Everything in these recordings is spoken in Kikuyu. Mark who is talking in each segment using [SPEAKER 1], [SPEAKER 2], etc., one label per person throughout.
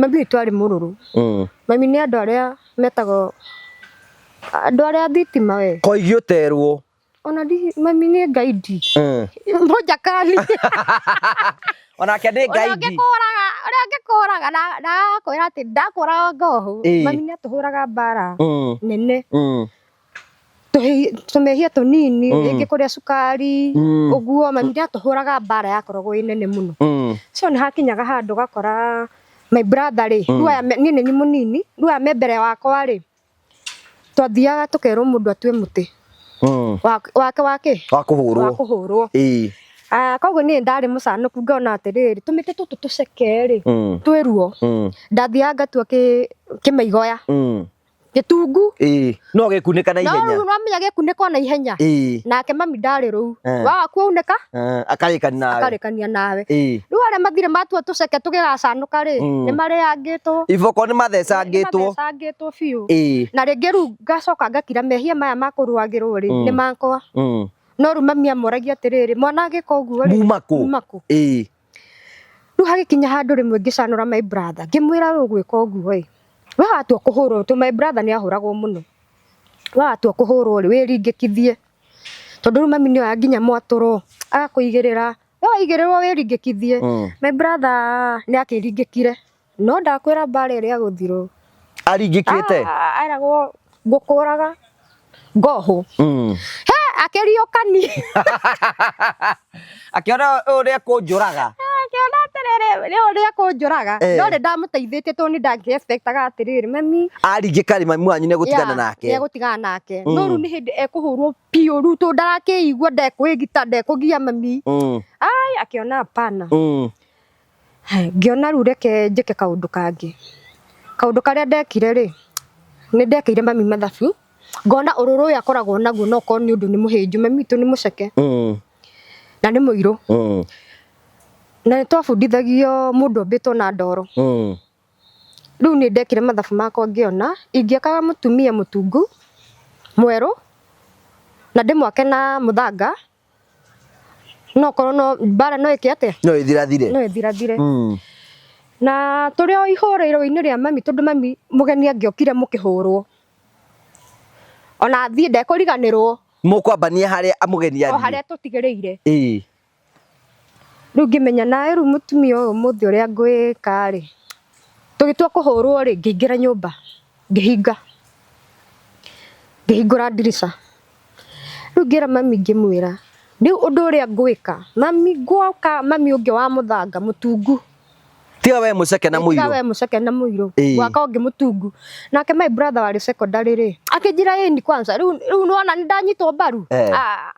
[SPEAKER 1] Mami witũ arĩ mũrũrũ. Mami nĩ andũ arĩa metagwo andũ arĩa a thitima we.
[SPEAKER 2] Koigi ũterwo.
[SPEAKER 1] Ona ndi mami nĩ ngaidi. Mũnjakani.
[SPEAKER 2] Onake nĩ
[SPEAKER 1] Ũrĩa
[SPEAKER 2] ngaidi.
[SPEAKER 1] ũngĩkũraga, ũrĩa ũngĩkũraga na na agakwĩra atĩ ndakũraga ngohũ. Mami nĩ atũhũraga mbara nene. Tũmehia tũnini rĩngĩ kũrĩa cukari ũguo mami nĩ atũhũraga mbara yakoragwo ĩ nene mũno. So nĩ hakinyaga handũ ũgakora my brother rĩ, rĩu aya niĩ nĩ niĩ mũnini, rĩu aya me mbere wakwa rĩ, twathiaga tũkerwo mũndũ atue mũtĩ wake wa kĩ?
[SPEAKER 2] Wa kũhũrwo.
[SPEAKER 1] Wa kũhũrwo. Koguo niĩ ndarĩ mũcanũku ngona atĩrĩrĩ, tũmĩtĩ tũtũ tũceke rĩ, twĩ ruo. Ndathiaga ngatua kĩmaigoya. Gĩtungu.
[SPEAKER 2] Ĩĩ, no gĩkunĩka na
[SPEAKER 1] No
[SPEAKER 2] ihenya.
[SPEAKER 1] rĩu nĩwamenya gĩkunĩka na ihenya.
[SPEAKER 2] Ĩĩ.
[SPEAKER 1] Nake mami ndarĩ rũu.
[SPEAKER 2] Eh.
[SPEAKER 1] Waga kuunĩka
[SPEAKER 2] Eh, akarĩkania nawe.
[SPEAKER 1] akarĩkania nawe.
[SPEAKER 2] Ĩĩ.
[SPEAKER 1] Rĩu arĩa mathire matua tũceke tũgĩgacanũka rĩ, nĩ marĩangĩtwo.
[SPEAKER 2] Iboko nĩ mathecangĩtwo.
[SPEAKER 1] Nĩmathecangĩtwo biũ.
[SPEAKER 2] Ĩĩ.
[SPEAKER 1] Na rĩngĩ rĩu ngacoka ngakira mehia maya ma kũrũagĩrwo rĩ, nĩ makwa. No rĩu mami amoragia atĩrĩrĩ, mwana agĩka ũguo rĩ,
[SPEAKER 2] Muma kũ?
[SPEAKER 1] muma kũ?
[SPEAKER 2] Ĩĩ.
[SPEAKER 1] Rĩu hagĩkinya handũ rĩmwe ngĩcanũra my brother, ngĩmwĩra we ũgwĩka ũguo ĩ, we watua kũhũrwo, tondũ my brother nĩ ahũragwo mũno, we watua kũhũrwo rĩ, wĩringĩkithie, tondũ rĩu mami nĩ oya nginya mwatũro, agakũigĩrĩra, we waigĩrĩrwo wĩringĩkithie. My brother nĩ akĩringĩkire, no ndakwĩra mbara ĩrĩa agũthirwo.
[SPEAKER 2] Aringĩkĩte?
[SPEAKER 1] Ah, eragwo ngũkũraga ngohwo. He akĩriũkani.
[SPEAKER 2] Akĩona ũrĩa kũnjũraga.
[SPEAKER 1] Akĩona atĩrĩrĩ, nĩ ũrĩa kũnjũraga.
[SPEAKER 2] Eh.
[SPEAKER 1] No nĩ ndamũteithĩtie tondũ nĩ ndangĩ expectaga atĩrĩrĩ, mami
[SPEAKER 2] Aringĩka rĩ mami wanyu nĩ egũtigana nake.
[SPEAKER 1] Nĩ egũtigana nake. No rĩu nĩ hĩndĩ ekũhũrwo biũ rĩu tondũ ndarakĩigua ndekũĩgita ndekũgia mami. Ai akĩona hapana. Ngĩona rĩu reke njĩke kaũndũ kangĩ. Kaũndũ karĩa ndekire rĩ, nĩ ndekĩire mami mathabu, ngona ũrũrũ ũyũ akoragwo naguo no ũkorwo nĩ ũndũ nĩ mũhĩnju, mami witũ nĩ mũceke na nĩ mũirũ. Na nĩ twabundithagio mũndũ ombĩtwo na ndoro. Rĩu nĩ ndekire mathabu makwa ngĩona ingĩakaga mũtumia mũtungu, mwerũ, na ndĩmwake na mũthanga, no korwo no mbara no ĩke atĩa?
[SPEAKER 2] No ĩthirathire.
[SPEAKER 1] No ĩthirathire. Na tũrĩ o ihũrĩro-inĩ rĩa mami tondũ mami mũgeni angĩokire mũkĩhũrwo, ona athiĩ ndekũriganĩrwo.
[SPEAKER 2] Mũkwambania harĩa mũgeni
[SPEAKER 1] O
[SPEAKER 2] athiĩ.
[SPEAKER 1] harĩa tũtigĩrĩire.
[SPEAKER 2] Ĩĩ.
[SPEAKER 1] Rĩu ngĩmenya nawe rĩu mũtumia ũyũ ũmũthĩ ũrĩa ngwĩka rĩ, tũgĩtua kũhũrwo rĩ, ngĩingĩra nyũmba, ngĩhinga, ngĩhingũra ndirica. Rĩu ngĩra mami ngĩmwĩra, rĩu ũndũ ũrĩa ngwĩka, mami ngwoka mami ũngĩ wa mũthanga mũtungu.
[SPEAKER 2] Tiga we mũceke na
[SPEAKER 1] Tiga
[SPEAKER 2] mũirũ.
[SPEAKER 1] we mũceke na mũirũ.
[SPEAKER 2] Ĩĩ.
[SPEAKER 1] Gwaka ũngĩ mũtungu. Nake my brother warĩ secondary rĩ, akĩnjĩra ĩni kwanza, rĩu rĩu nĩwona nĩndanyitwo mbaru.
[SPEAKER 2] Eh.
[SPEAKER 1] Ah.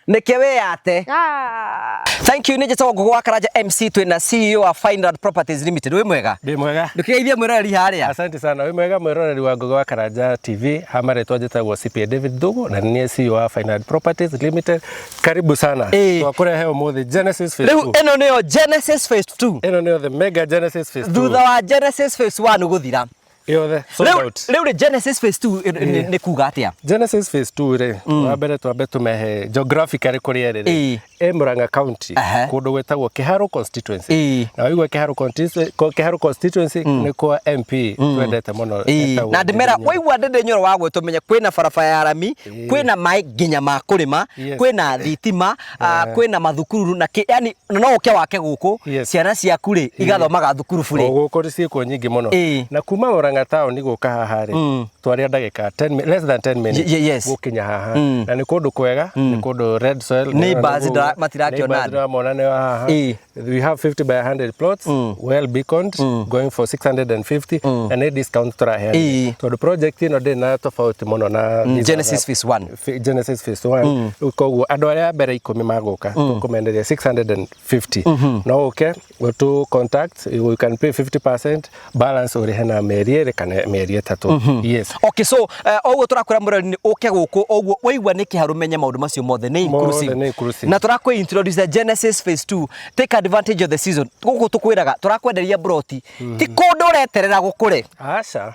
[SPEAKER 2] Nĩkĩo wĩyate.
[SPEAKER 1] Ah.
[SPEAKER 2] Thank you, nĩ njĩtagwo Ngũgũ wa Karanja MC twĩna CEO wa Fineland Properties Limited. Wĩ mwega?
[SPEAKER 3] Ndĩ mwega.
[SPEAKER 2] Ndũkĩgeithie mwĩroreri harĩa.
[SPEAKER 3] Asante sana. Wĩ mwega mwĩroreri wa Ngũgĩ wa Karanja TV. Ha marĩtwa njĩtagwo CPA David Thugu na nĩ niĩ CEO wa Fineland Properties Limited. Karibu sana.
[SPEAKER 2] Ĩĩ.
[SPEAKER 3] Twakũrehe ũmũthĩ Genesis Phase
[SPEAKER 2] Rĩu
[SPEAKER 3] 2.
[SPEAKER 2] ĩno nĩyo Genesis Phase 2.
[SPEAKER 3] Ĩno nĩyo the mega Genesis Phase 2.
[SPEAKER 2] Thutha wa Genesis Phase 1 gũthira.
[SPEAKER 3] Yothe sold
[SPEAKER 2] Rĩu
[SPEAKER 3] out.
[SPEAKER 2] rĩu rĩ Genesis Phase 2 nĩ kuga atĩa?
[SPEAKER 3] Genesis Phase 2 rĩ, wa mbere twambe tũmehe geographically kũrĩa ĩrĩ rĩ.
[SPEAKER 2] Ĩĩ.
[SPEAKER 3] Ĩ Murang'a County,
[SPEAKER 2] Aha.
[SPEAKER 3] kũndũ gwĩtagwo Kĩharũ constituency.
[SPEAKER 2] Ĩĩ.
[SPEAKER 3] Na waigua Kĩharũ constituency, Kĩharũ constituency nĩ kwa MP twendete mũno.
[SPEAKER 2] Ĩĩ.
[SPEAKER 3] etagwo
[SPEAKER 2] Na ndĩmera
[SPEAKER 3] Ndindi Nyoro.
[SPEAKER 2] waigua Ndindi Nyoro wa gwĩtwo menye kwĩna barabara ya rami, kwĩna maĩ nginya ma kũrĩma,
[SPEAKER 3] Yes.
[SPEAKER 2] kwĩna thitima, ah, kwĩna mathukuru na kĩ, yani no ũke wake gũkũ,
[SPEAKER 3] Yes.
[SPEAKER 2] ciana ciaku rĩ igathomaga thukuru burĩ.
[SPEAKER 3] O gũkũ nĩ ciĩkuo nyingĩ mũno.
[SPEAKER 2] Ĩĩ.
[SPEAKER 3] Na kuma Murang'a town gũka haha rĩ, twaria ndagĩka 10 less than 10 minutes
[SPEAKER 2] Yes.
[SPEAKER 3] gũkinya haha. Na nĩ kũndũ kwega, nĩ kũndũ red soil.
[SPEAKER 2] Neighbors matirakĩona
[SPEAKER 3] Neighbors
[SPEAKER 2] andũ.
[SPEAKER 3] ndĩramona nĩ haha.
[SPEAKER 2] Ĩĩ.
[SPEAKER 3] We have 50 by 100 plots, well beaconed, going for 650 na nĩ discount tũraheana.
[SPEAKER 2] Ĩĩ.
[SPEAKER 3] Tondũ project ĩno ndĩrĩ na tofauti mũno na these
[SPEAKER 2] Genesis
[SPEAKER 3] other-
[SPEAKER 2] Phase 1.
[SPEAKER 3] Genesis Phase 1. Rĩu koguo andũ arĩa a mbere ikũmi magũka tũkũmenderia 650. No ũke ũtũ contact, you can pay 50% balance ũrĩhe na mĩeri ĩrĩ kana mĩeri ĩtatũ. Yes.
[SPEAKER 2] Okay, so oguo tũrakwĩra mũrori nĩ ũke gũkũ oguo waigua nĩ kĩharũ menye maũndũ macio mothe nĩ inclusive.
[SPEAKER 3] nĩ inclusive.
[SPEAKER 2] Na tũrakwĩ introduce Genesis Phase 2. Take advantage of the season. Gũkũ tũkwĩraga tũrakwenderia broti ti kũndũ ũreterera gũkũre.
[SPEAKER 3] Aca.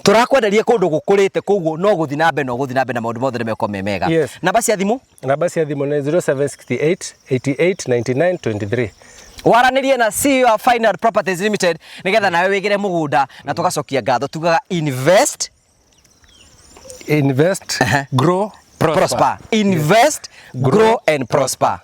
[SPEAKER 2] Tũrakwenderia kũndũ gũkũrĩte koguo no gũthiĩ na mbere no gũthiĩ na mbere na maũndũ mothe nĩ mekorwo me mega.
[SPEAKER 3] Yes.
[SPEAKER 2] Namba cia thimũ?
[SPEAKER 3] Namba cia thimũ nĩ 0768 88 99 23.
[SPEAKER 2] Waranĩrie na CEO wa Final Properties Limited nĩgetha nawe wĩgĩre mũgũnda na tũgacokia ngatho tugaga invest
[SPEAKER 3] Invest, grow, prosper.
[SPEAKER 2] Prosper. Invest, grow and prosper.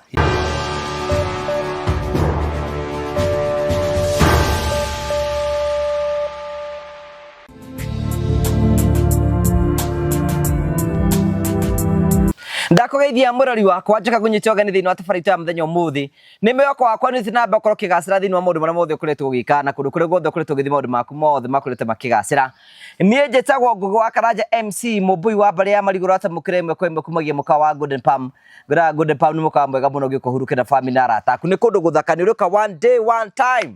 [SPEAKER 2] Ndakũgeithia mũrori wakwa njoka ngũnyite ũgeni thĩinĩ wa tabarĩra itũ ya mũthenya ũmũthĩ. Nĩ mwĩhoko wakwa nĩ ũthiĩ na mbere gũkorwo ũkĩgacĩra thĩinĩ wa maũndũ marĩa mothe ũkoretwo ũgĩka na kũndũ kũrĩa guothe ũkoretwo ũgĩthiĩ maũndũ maku mothe makoretwo makĩgacĩra. Niĩ njĩtagwo Ngũgĩ wa Karanja MC mũmbũi wa mbarĩ ya marigũ ũratamũkĩra ĩmwe kwa ĩmwe kumagia mũkawa wa Golden Palm. Ngwĩraga Golden Palm nĩ mũkawa mwega mũno ũngĩũka ũhurũke na family na arata aku. Nĩ kũndũ gũthaka nĩ ũrĩũka one day one time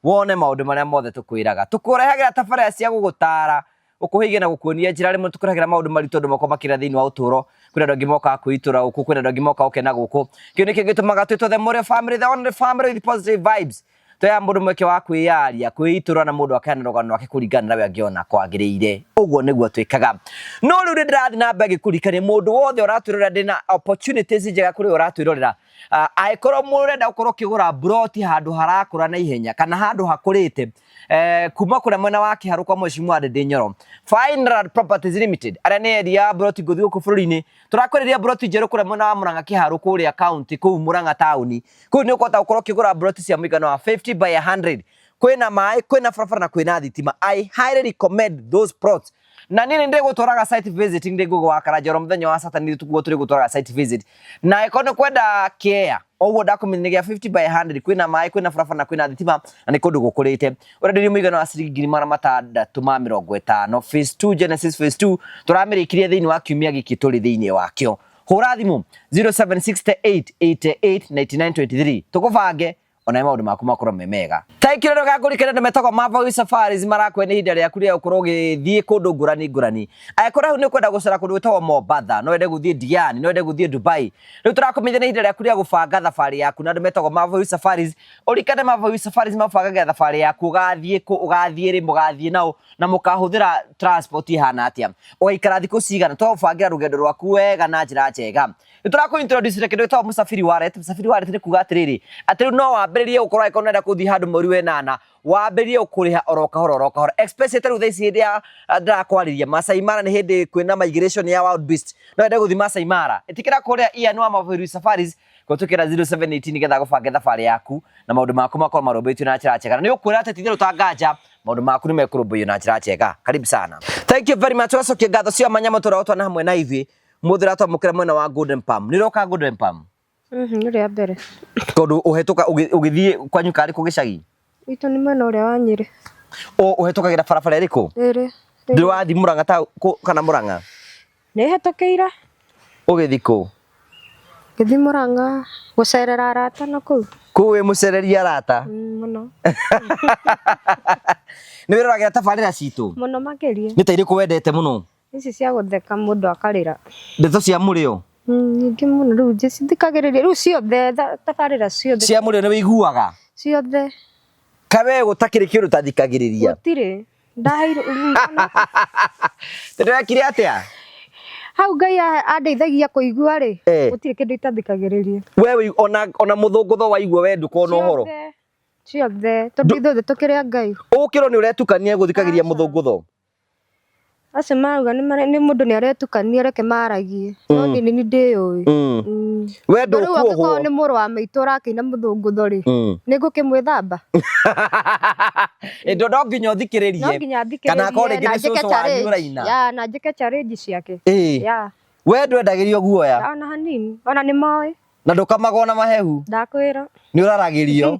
[SPEAKER 2] wone maũndũ marĩa mothe tũkwĩraga. Tũkũrehagĩra tabarĩra cia gũgũtara gũkũhĩgia na gũkuonia njĩra. Rĩmwe tũkũrehagĩra maũndũ maritũ andũ makorwo makĩra thĩinĩ wa ũtũũro. Kwĩna andũ angĩ mokaga kwĩitũra gũkũ, kwĩna andũ angĩ mokaga gũkena gũkũ. Kĩu nĩkĩo gĩtũmaga twĩtwo the Mũrĩo family, the only family with positive vibes. Tũheaga mũndũ mweke wa kwĩyaria, kwĩitũra na mũndũ akaheana rũgano rwake kũringana na we angĩona kwagĩrĩire. Ũguo nĩguo twĩkaga. No rĩu nĩ ndĩrathiĩ na mbere ngĩkũririkania mũndũ wothe ũratwĩrorera ndĩna opportunities njega kũrĩ we ũratwĩrorera. Angĩkorwo mũrenda gũkorwo ũkĩgũra mburoti handũ harakũra na ihenya kana handũ hakũrĩte kuma kũrĩa mwena wa Kĩharũ kwa Mheshimiwa Ndindi Nyoro, Fineland Properties Limited arĩa nĩ endia a mburoti ngũthi gũkũ bũrũri-inĩ, tũrakwenderia mburoti njerũ kũrĩa mwena wa Murang'a Kĩharũ kũrĩa county kũu Murang'a taũni. Kũu nĩ ũkũhota gũkorwo ũkĩgũra mburoti cia mũigana wa 50 by 100. Kwĩna maĩ, kwĩna barabara na kwĩna thitima. I highly recommend those plots. Na niĩ nĩ ndĩgũtwaraga site visit ndĩ Ngũgĩ wa Karanja oro mũthenya wa Saturday nĩguo tũrĩgũtwaraga site visit. Na angĩkorwo nĩ kwenda kĩea, ũguo ndakũmenya nĩ gĩa 50 by 100, kwĩna maĩ, kwĩna barabara na kwĩna thitima na nĩ kũndũ gũkũrĩte. Ũrenderio mũigana wa ciringi 650,000. Phase 2 Genesis Phase 2 tũramĩrĩkirie thĩinĩ wa kiumia gĩkĩ tũrĩ thĩinĩ wakĩo. Hũra thimũ 0768 88 99 23 tũkũbange ona maũndũ maku makorwo me mega. Thank you rĩu ngũrikana andũ metagwo Mavawi Safaris marakwenda ihinda rĩaku rĩa gũkorwo ũgĩthiĩ kũndũ ngũrani ngũrani. Angĩkorwo hau nĩ ũkwenda gũcera kũndũ gwĩtagwo Mombatha, no wende gũthiĩ Diani, no wende gũthiĩ Dubai. Rĩu tũrakũmenyithia nĩ ihinda rĩaku rĩa gũbanga thabarĩ yaku na andũ metagwo Mavawi Safaris. Ũrikane Mavawi Safaris mabangaga thabarĩ yaku ũgathiĩ kũ, ũgathiĩ rĩ, mũgathiĩ naũ na mũkahũthĩra transport ĩhana atĩa. Ũgaikara thikũ cigana, tũgagũbangĩra rũgendo rwaku wega na njĩra njega. Nĩ tũrakũ introduce na kĩndũ gĩtagwo Msafiri Wallet. Msafiri Wallet nĩ kuga atĩrĩrĩ, atĩ rĩu no wambĩrĩrie gũkorwo angĩkorwo ũrenda gũthiĩ handũ mweri wa ĩnana, wambĩrĩrie kũrĩha oro kahora oro kahora. Especially ta rĩu thaa ici hĩndĩ ya ndĩrakwarĩria Masai Mara nĩ hĩndĩ kwĩna migration ya wild beast. No wende gũthiĩ Masai Mara. Ĩtĩkĩra kũrĩa Ian wa Mafiri Safaris kũhĩtũkĩra 0718 nĩgetha agũbange thabarĩ yaku na maũndũ maku makorwo marũmbũĩtio na njĩra njega. Na nĩ ũkuona atĩ ti-itherũ ta nganja maũndũ maku nĩ mekũrũmbũiyo na njĩra njega. Karibu sana. Thank you very much. Tũgacokia ngatho cia mwanya mũtũra ũtwana hamwe na ithuĩ. Mũthĩ ũratwamũkĩra mwena wa Golden Palm. Nĩ ũroka Golden Palm?
[SPEAKER 1] Nĩ rĩa mbere.
[SPEAKER 2] Tondũ ũhetũka ũgĩthiĩ kwanyu karĩ kũ gĩcagi?
[SPEAKER 1] Gwitũ nĩ mwena ũrĩa wa Nyĩrĩ.
[SPEAKER 2] Ũhetũkagĩra barabara ĩrĩkũ?
[SPEAKER 1] Ĩrĩ.
[SPEAKER 2] Ndũrĩ wathiĩ Mũrang'a ta kana Mũrang'a?
[SPEAKER 1] Nĩ hetũkĩire.
[SPEAKER 2] Ũgĩthiĩ kũ?
[SPEAKER 1] Ngĩthiĩ Mũrang'a gũcerera arata na kũu.
[SPEAKER 2] Kũu wĩ mũcereri arata?
[SPEAKER 1] Mũno.
[SPEAKER 2] Nĩ wĩroragĩra tabarĩra citũ?
[SPEAKER 1] Mũno makĩria.
[SPEAKER 2] Nĩ ta irĩkũ wendete mũno?
[SPEAKER 1] Ici cia gũtheka mũndũ akarĩra.
[SPEAKER 2] Ndeto cia mũrĩo?
[SPEAKER 1] Nyingĩ mũno rĩu njĩcithikagĩrĩria rĩu ciothe tabarĩra ciothe.
[SPEAKER 2] Cia mũrĩo nĩ wĩiguaga?
[SPEAKER 1] Ciothe.
[SPEAKER 2] Kaĩ we gũtakĩrĩ kĩndũ ũtathikagĩrĩria?
[SPEAKER 1] Gũtirĩ. Ndaheirwo
[SPEAKER 2] Tondũ wekire atĩa?
[SPEAKER 1] Hau Ngai andeithagia kũigua rĩ, gũtirĩ kĩndũ itathikagĩrĩria.
[SPEAKER 2] We ona mũthũngũtho waigua we ndũkona ũhoro?
[SPEAKER 1] Ciothe, tondũ ithuothe tũkĩrĩ a Ngai.
[SPEAKER 2] Ũkĩrwo nĩ ũretukania gũthikagĩrĩria mũthũngũtho?
[SPEAKER 1] Acio marauga nĩ mũndũ nĩ aretukania reke maragie no niĩ nĩ ndĩyũĩ.
[SPEAKER 2] We
[SPEAKER 1] Rĩu angĩkorwo
[SPEAKER 2] ndũkuohwo.
[SPEAKER 1] nĩ mũrũ wa maitũ ũrakĩina mũthũngũtho rĩ, nĩ ngũkĩmwĩthamba?
[SPEAKER 2] Ĩ no nginya ũthikĩrĩrie.
[SPEAKER 1] No nginya thikĩrĩrie
[SPEAKER 2] Kana akorwo rĩngĩ
[SPEAKER 1] na
[SPEAKER 2] nĩ
[SPEAKER 1] njĩke
[SPEAKER 2] cũcũ wanyu
[SPEAKER 1] challenge.
[SPEAKER 2] ũraina.
[SPEAKER 1] Ya, na njĩke challenge ciake. Ya.
[SPEAKER 2] We ndwendagĩrio guoya?
[SPEAKER 1] Ona hanini, ona nĩ moĩ.
[SPEAKER 2] Na ndũkamagwo na mahehu?
[SPEAKER 1] Ndakwĩra.
[SPEAKER 2] Nĩ ũraragĩrio?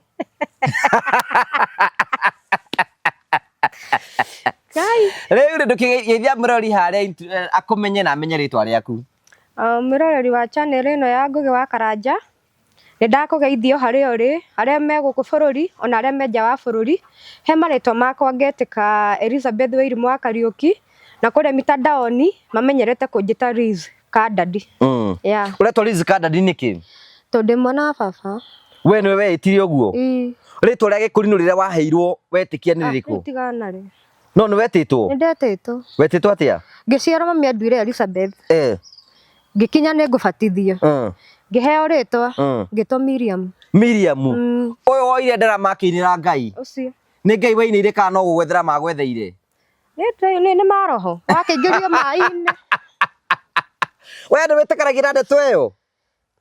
[SPEAKER 1] Ngai.
[SPEAKER 2] Rĩu rĩ ndũkĩgeithia mũrori harĩa akũmenye na amenye rĩtwa rĩaku.
[SPEAKER 1] Mwĩroreri wa channel ĩno ya Ngũgĩ wa Karanja, nĩ ndakũgeithia o harĩa ũrĩ, arĩa me gũkũ bũrũri ona arĩa me nja wa bũrũri. He marĩtwa makwa ngetĩka Elizabeth Wairimũ wa Kariũki, na kũrĩa mitandaoni mamenyerete kũnjĩta Liz Kandadi. Yeah.
[SPEAKER 2] Ũretwo Liz Kandadi nĩkĩ?
[SPEAKER 1] Tondũ ndĩ mwana wa baba.
[SPEAKER 2] We nĩwe weĩtire ũguo?
[SPEAKER 1] Ĩĩ.
[SPEAKER 2] Rĩtwa rĩa gĩkũrinũ rĩrĩa waheirwo wetĩkia nĩ rĩrĩkũ?
[SPEAKER 1] Tigana narĩo.
[SPEAKER 2] No nĩ wetĩtwo?
[SPEAKER 1] Nĩ ndetĩtwo.
[SPEAKER 2] Wetĩtwo atĩa?
[SPEAKER 1] Ngĩciarwo mami anduire Elizabeth. Ngĩkinya nĩ ngũbatithio. Ngĩheo rĩtwa, ngĩtwo Miriam.
[SPEAKER 2] Miriam. Ũyũ woire ndarama akĩinĩra Ngai.
[SPEAKER 1] Ũcio.
[SPEAKER 2] Nĩ Ngai wainĩire kana no gũgwethera magwetheire?
[SPEAKER 1] Nĩ maroho. Wakĩingĩrio maĩ-inĩ.
[SPEAKER 2] We nĩ wĩtĩkanagia na ndeto ĩyo?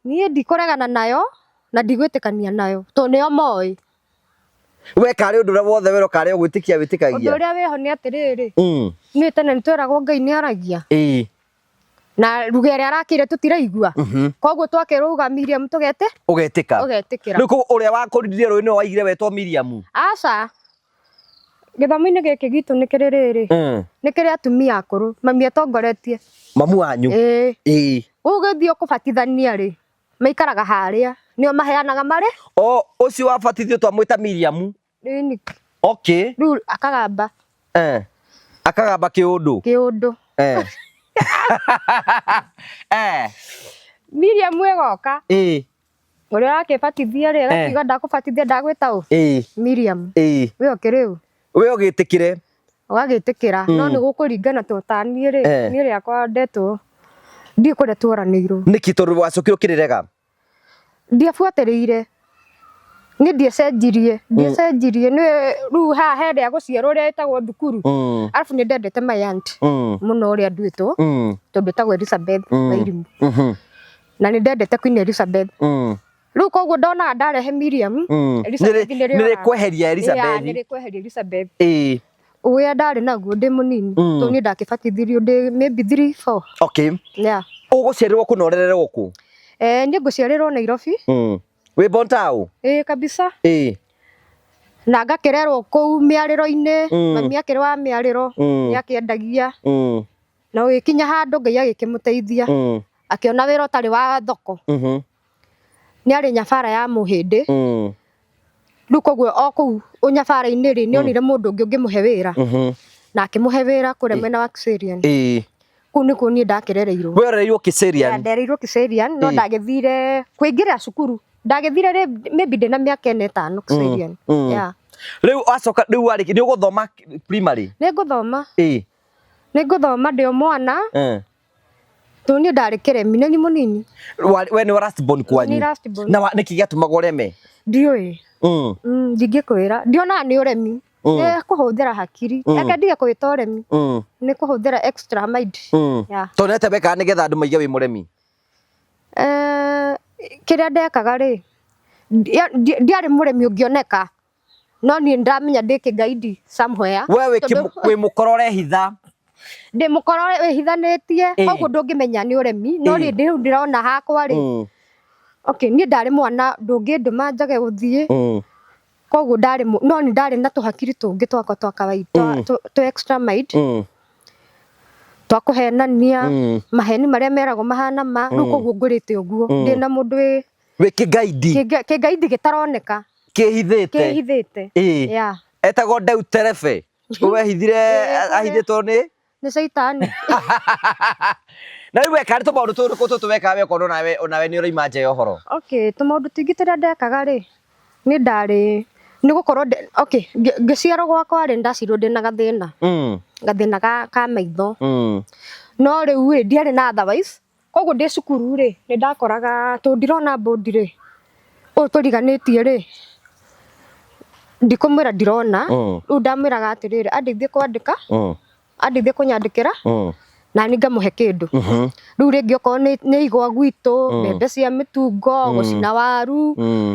[SPEAKER 1] Niĩ ndikũregana nayo na ndigwĩtĩkania nayo tondũ nĩo moĩ.
[SPEAKER 2] We karĩ ũndũ ũrĩa wothe werwo karĩ o gwĩtĩkia wĩtĩkagia.
[SPEAKER 1] Ũndũ ũrĩa wĩho nĩ atĩrĩrĩ, niĩ tene nĩtweragwo Ngai nĩ aragia. Na ruga ĩrĩa arakĩire tũtiraigua. Koguo twakĩrwo uga Miriam tũgete?
[SPEAKER 2] Ũgetĩka.
[SPEAKER 1] Ũgetĩkĩra.
[SPEAKER 2] Rĩu koguo ũrĩa wakũrindirie rũĩ nĩwe waigire wetwo Miriam?
[SPEAKER 1] Aca. Gĩthomo-inĩ gĩkĩ gitũ nĩ kĩrĩ rĩrĩ, nĩ kĩrĩ atumia akũrũ, mami atongoretie.
[SPEAKER 2] Mamu wanyu?
[SPEAKER 1] Ĩĩ.
[SPEAKER 2] Ĩĩ.
[SPEAKER 1] Ũgĩthiĩ kũbatithania rĩ, maikaraga harĩa, nĩo maheanaga marĩ.
[SPEAKER 2] O ũcio wabatithio twamwĩta Miriam?
[SPEAKER 1] Ĩni.
[SPEAKER 2] Okay.
[SPEAKER 1] Rĩu akagamba.
[SPEAKER 2] Akagamba kĩũndũ?
[SPEAKER 1] Kĩũndũ. Miriam ĩgoka.
[SPEAKER 2] Ĩĩ.
[SPEAKER 1] Ũrĩa ũrakĩbatithia rĩ, agakiuga ndakũbatithia ndagwĩta ũ?
[SPEAKER 2] Ĩĩ.
[SPEAKER 1] Miriam.
[SPEAKER 2] Ĩĩ.
[SPEAKER 1] We ũkĩrĩ ũ?
[SPEAKER 2] We ũgĩtĩkĩre.
[SPEAKER 1] Ũgagĩtĩkĩra. No nĩ gũkũringana to ta niĩ rĩ, niĩ rĩakwa ndetwo ndiũĩ kũrĩa tuoranĩirwo.
[SPEAKER 2] Nĩkĩ tondũ wacokire ũkĩrĩrega?
[SPEAKER 1] Ndiabuatĩrĩire. Niĩ ndiacenjirie, ndiacenjirie nĩ rĩu haha he rĩa gũciarwo rĩrĩa rĩtagwo thukuru. Arabu nĩ ndendete my aunt mũno ũrĩa nduĩtwo tondũ etagwo Elizabeth Wairimu. Na nĩ ndendete Queen Elizabeth. Rĩu koguo ndonaga ndarehe Miriam, Elizabeth nĩ
[SPEAKER 2] Nĩ rĩkweheria Elizabeth.
[SPEAKER 1] Nĩ rĩkweheria Elizabeth.
[SPEAKER 2] Ĩĩ.
[SPEAKER 1] Ũrĩa ndarĩ naguo ndĩ mũnini, tondũ niĩ ndakĩbatithirio ndĩ maybe 3, 4.
[SPEAKER 2] Okay.
[SPEAKER 1] Yeah.
[SPEAKER 2] Ũgũciarĩrwo kũ na ũrererwo kũ?
[SPEAKER 1] Niĩ ngũciarĩrwo Nairobi.
[SPEAKER 2] Wĩ born town?
[SPEAKER 1] Ĩĩ kabisa.
[SPEAKER 2] Ĩĩ.
[SPEAKER 1] Na ngakĩrerwo kũu mĩarĩro-inĩ, mami akĩrĩ wa mĩarĩro, nĩ akĩendagia. Na ũgĩkinya handũ Ngai agĩkĩmũteithia, akĩona wĩra ũtarĩ wa thoko. Nĩ arĩ nyabara ya mũhĩndĩ. Rĩu koguo o kũu ũnyabara-inĩ rĩ, nĩ onire mũndũ ũngĩ ũngĩmũhe wĩra. Na akĩmũhe wĩra kũrĩa mwena wa Kiserian. Kũu nĩkuo niĩ ndakĩrereirwo.
[SPEAKER 2] We ũrereirwo Kiserian?
[SPEAKER 1] Ndereirwo Kiserian, no ndagĩthire kũingĩra cukuru. Ndagĩthire rĩ maybe ndĩna mĩaka ĩna ĩtano Kiserian. Yeah.
[SPEAKER 2] Rĩu wacoka rĩu warĩkia nĩ ũgũthoma primary?
[SPEAKER 1] Nĩ ngũthoma. Nĩ ngũthoma ndĩ o mwana. Tondũ niĩ ndarĩ kĩremi, nĩ niĩ mũnini.
[SPEAKER 2] We nĩ wa last born kwanyu?
[SPEAKER 1] Nĩ last born.
[SPEAKER 2] Na nĩkĩ gĩatũmaga ũreme?
[SPEAKER 1] Ndiũĩ. Ndingĩkwĩra. Ndionaga nĩ ũremi. Nĩ kũhũthĩra hakiri. Reke ndige kũwĩta ũremi. Nĩ kũhũthĩra extra mind. Yeah.
[SPEAKER 2] Tondũ nĩ atĩa wekaga nĩgetha andũ maige wĩ mũremi?
[SPEAKER 1] Kĩrĩa ndekaga rĩ, ndiarĩ mũremi ũngĩoneka. No niĩ ndamenya ndĩ kĩgaidi somewhere.
[SPEAKER 2] We wĩ mũkora ũrehitha.
[SPEAKER 1] Ndĩ mũkora wĩhithanĩtie, koguo ndũngĩmenya nĩ ũremi, no niĩ rĩu ndĩrona hakwa rĩ. Okay, niĩ ndarĩ mwana ndũngĩndũma njage gũthiĩ. Koguo ndarĩ no nĩ ndarĩ na tũhakiri tũngĩ twakwa twa kawaida, tũ extra mind. Twa kũhenania, maheni marĩa meragwo mahana ma, rĩu koguo ngũrĩte ũguo. Ndĩna mũndũ wĩ
[SPEAKER 2] Wĩ kĩgaidi.
[SPEAKER 1] Kĩgaidi gĩtaroneka.
[SPEAKER 2] Kĩhithĩte.
[SPEAKER 1] Kĩhithĩte. Yeah.
[SPEAKER 2] Etagwo Deuterefe. Wehithire ahithĩtwo nĩ?
[SPEAKER 1] Nĩ caitani.
[SPEAKER 2] Na rĩu weka nĩ tũmaũndũ tũrĩkũ tũtũ wekaga we ũkona onawe nĩ ũraima nja ya ũhoro?
[SPEAKER 1] Okay, tũmaũndũ tũingĩ tũrĩa ndekaga rĩ, nĩ ndarĩ, nĩ gũkorwo okay, ngĩciarwo gwakwa rĩ, ndaciarirwo ndĩna gathĩna. Gathĩna ka maitho. No rĩu rĩ, ndiarĩ na otherwise. Koguo ndĩ cukuru rĩ, nĩ ndakoraga tondũ ndirona bũndi rĩ, ũyũ tũriganĩtie rĩ, ndikũmwĩra ndirona, rĩu ndamwĩraga atĩrĩrĩ, andeithie kwandĩka, andeithie kũnyandĩkĩra, na niĩ ngamũhe kĩndũ. Rĩu rĩngĩ okorwo nĩ igwa gwitũ, mbembe cia mĩtungo, gũcina waru,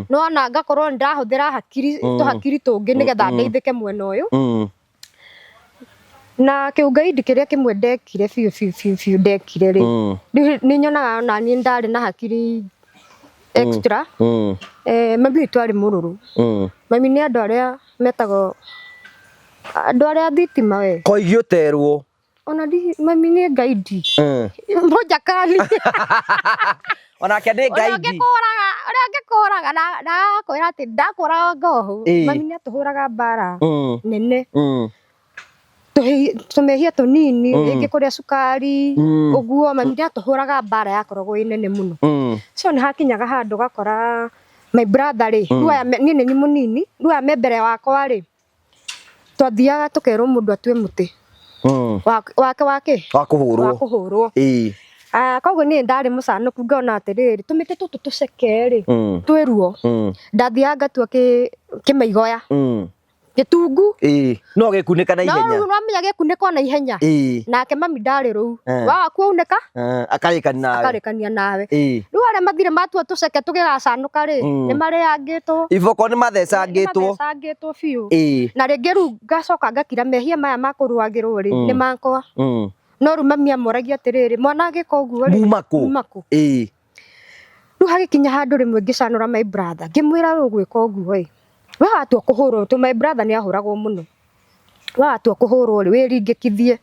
[SPEAKER 1] nĩwona ngakorwo nĩ ndahũthĩra hakiri, tũhakiri tũngĩ nĩgetha ndeithĩke mwena ũyũ. Na kĩũgaidi kĩrĩa kĩmwe ndekire biũ biũ biũ biũ ndekire rĩ, nĩ nyonaga ona niĩ ndarĩ na hakiri extra. Mami witũ arĩ mũrũrũ. Mami nĩ andũ arĩa metagwo andũ arĩa thitima we.
[SPEAKER 2] Koigi ũterwo.
[SPEAKER 1] Ona mami nĩ ngaidi. Mũnjakani.
[SPEAKER 2] Onake nĩ ngaidi.
[SPEAKER 1] Ũrĩa ũngĩkũraga na agakwĩra atĩ ndakũraga ngohũ. Mami nĩ atũhũraga mbara nene. Tũmehia tũnini, rĩngĩ kũrĩa cukari, ũguo mami nĩ atũhũraga mbara yakoragwo ĩ nene mũno. So nĩ hakinyaga handũ ũgakora my brother rĩ, rĩu aya niĩ nĩ niĩ mũnini, rĩu aya me mbere wakwa rĩ, twathiaga tũkerwo mũndũ atue mũtĩ. Wake wake?
[SPEAKER 2] Wa kũhũrwo.
[SPEAKER 1] Wa kũhũrwo. Ah, koguo niĩ ndarĩ mũcanũku ngona atĩrĩrĩ tũmĩtĩ tũtũ tũceke rĩ twĩ ruo ndathiaga ngatua kĩmaigoya gĩtungu.
[SPEAKER 2] Ĩĩ, no gĩkunĩka na
[SPEAKER 1] no
[SPEAKER 2] ihenya.
[SPEAKER 1] rĩu nwamenya gĩkunĩka na ihenya. Nake mami ndarĩ rũu. Waga kuunĩka
[SPEAKER 2] akarĩkania nawe.
[SPEAKER 1] Akarĩkania nawe. Rĩu arĩa mathire matua tũceke tũgĩgacanũka rĩ, nĩ marĩangĩtwo.
[SPEAKER 2] Iboko nĩ mathecangĩtwo.
[SPEAKER 1] Nĩmathecangĩtwo biũ. Na rĩngĩ rĩu ngacoka ngakira mehia maya ma kũrũagĩrwo rĩ, nĩ makwa. No rĩu mami amoragia atĩrĩrĩ, mwana agĩka ũguo rĩ,
[SPEAKER 2] muma kũ?
[SPEAKER 1] Muma kũ? Rĩu hagĩkinya handũ rĩmwe ngĩcanũra my brother, ngĩmwĩra rĩu ũgwĩka ũguo ĩ, we watua kũhũrwo, tondũ my brother nĩ ahũragwo mũno, we watua kũhũrwo rĩ, wĩringĩkithie,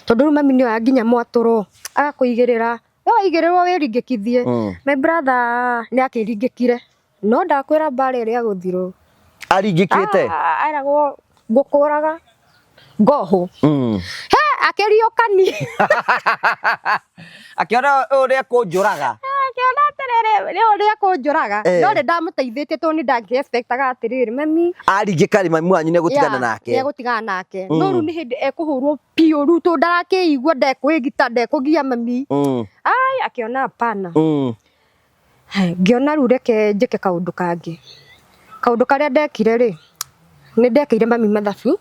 [SPEAKER 1] tondũ rĩu mami nĩoya nginya mwatũro agakũigĩrĩra, we waigĩrĩrwo wĩringĩkithie. My brother nĩ akĩringĩkire, no ndakwĩra mbara ĩrĩa agũthirwo.
[SPEAKER 2] Aringĩkĩte?
[SPEAKER 1] Eragwo ngũkũraga ngohwo. He akĩriũkani.
[SPEAKER 2] Akĩona ũrĩa kũnjũraga.
[SPEAKER 1] Akĩona atĩrĩrĩ, nĩ ũrĩa kũnjũraga. No nĩ ndamũteithĩtie tondũ nĩ ndangĩ expectaga atĩrĩrĩ, mami.
[SPEAKER 2] Aringĩka rĩ, mami wanyu nĩ egũtigana nake.
[SPEAKER 1] Nĩ egũtigana nake. No rĩu nĩ hĩndĩ ekũhũrwo biũ rĩu tondũ ndarakĩigua, ndekũĩgita, ndekũgia mami. Ai, akĩona hapana. Ngĩona rĩu reke njĩke kaũndũ kangĩ. Kaũndũ karĩa ndekire rĩ, nĩ ndekĩire mami mathabu,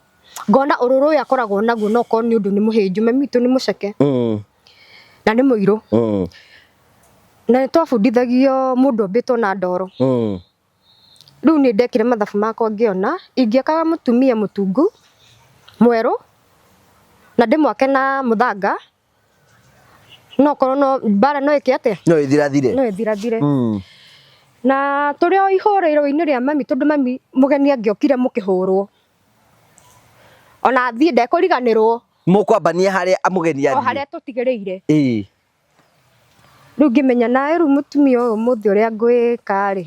[SPEAKER 1] ngona ũrũrũ ũyũ akoragwo naguo no korwo nĩ ũndũ nĩ mũhĩnju, mami witũ nĩ mũceke na nĩ mũirũ. Na nĩ twabundithagio mũndũ ombĩtwo na ndoro. Rĩu nĩ ndekire mathabu makwa ngĩona, ingĩakaga mũtumia mũtungu, mwerũ, na ndĩmwake na mũthanga, no korwo no mbara no ĩke atĩa?
[SPEAKER 2] No ĩthirathire.
[SPEAKER 1] No ĩthirathire. Na tũrĩ o ihũrĩro-inĩ rĩa mami tondũ mami mũgeni angĩokire mũkĩhũrwo. Ona athiĩ ndekũriganĩrwo.
[SPEAKER 2] Mũkwambania harĩa mũgeni athiĩ.
[SPEAKER 1] O harĩa tũtigĩrĩire. Rĩu ngĩmenya nawe rĩu mũtumia ũyũ ũmũthĩ ũrĩa ngwĩka rĩ,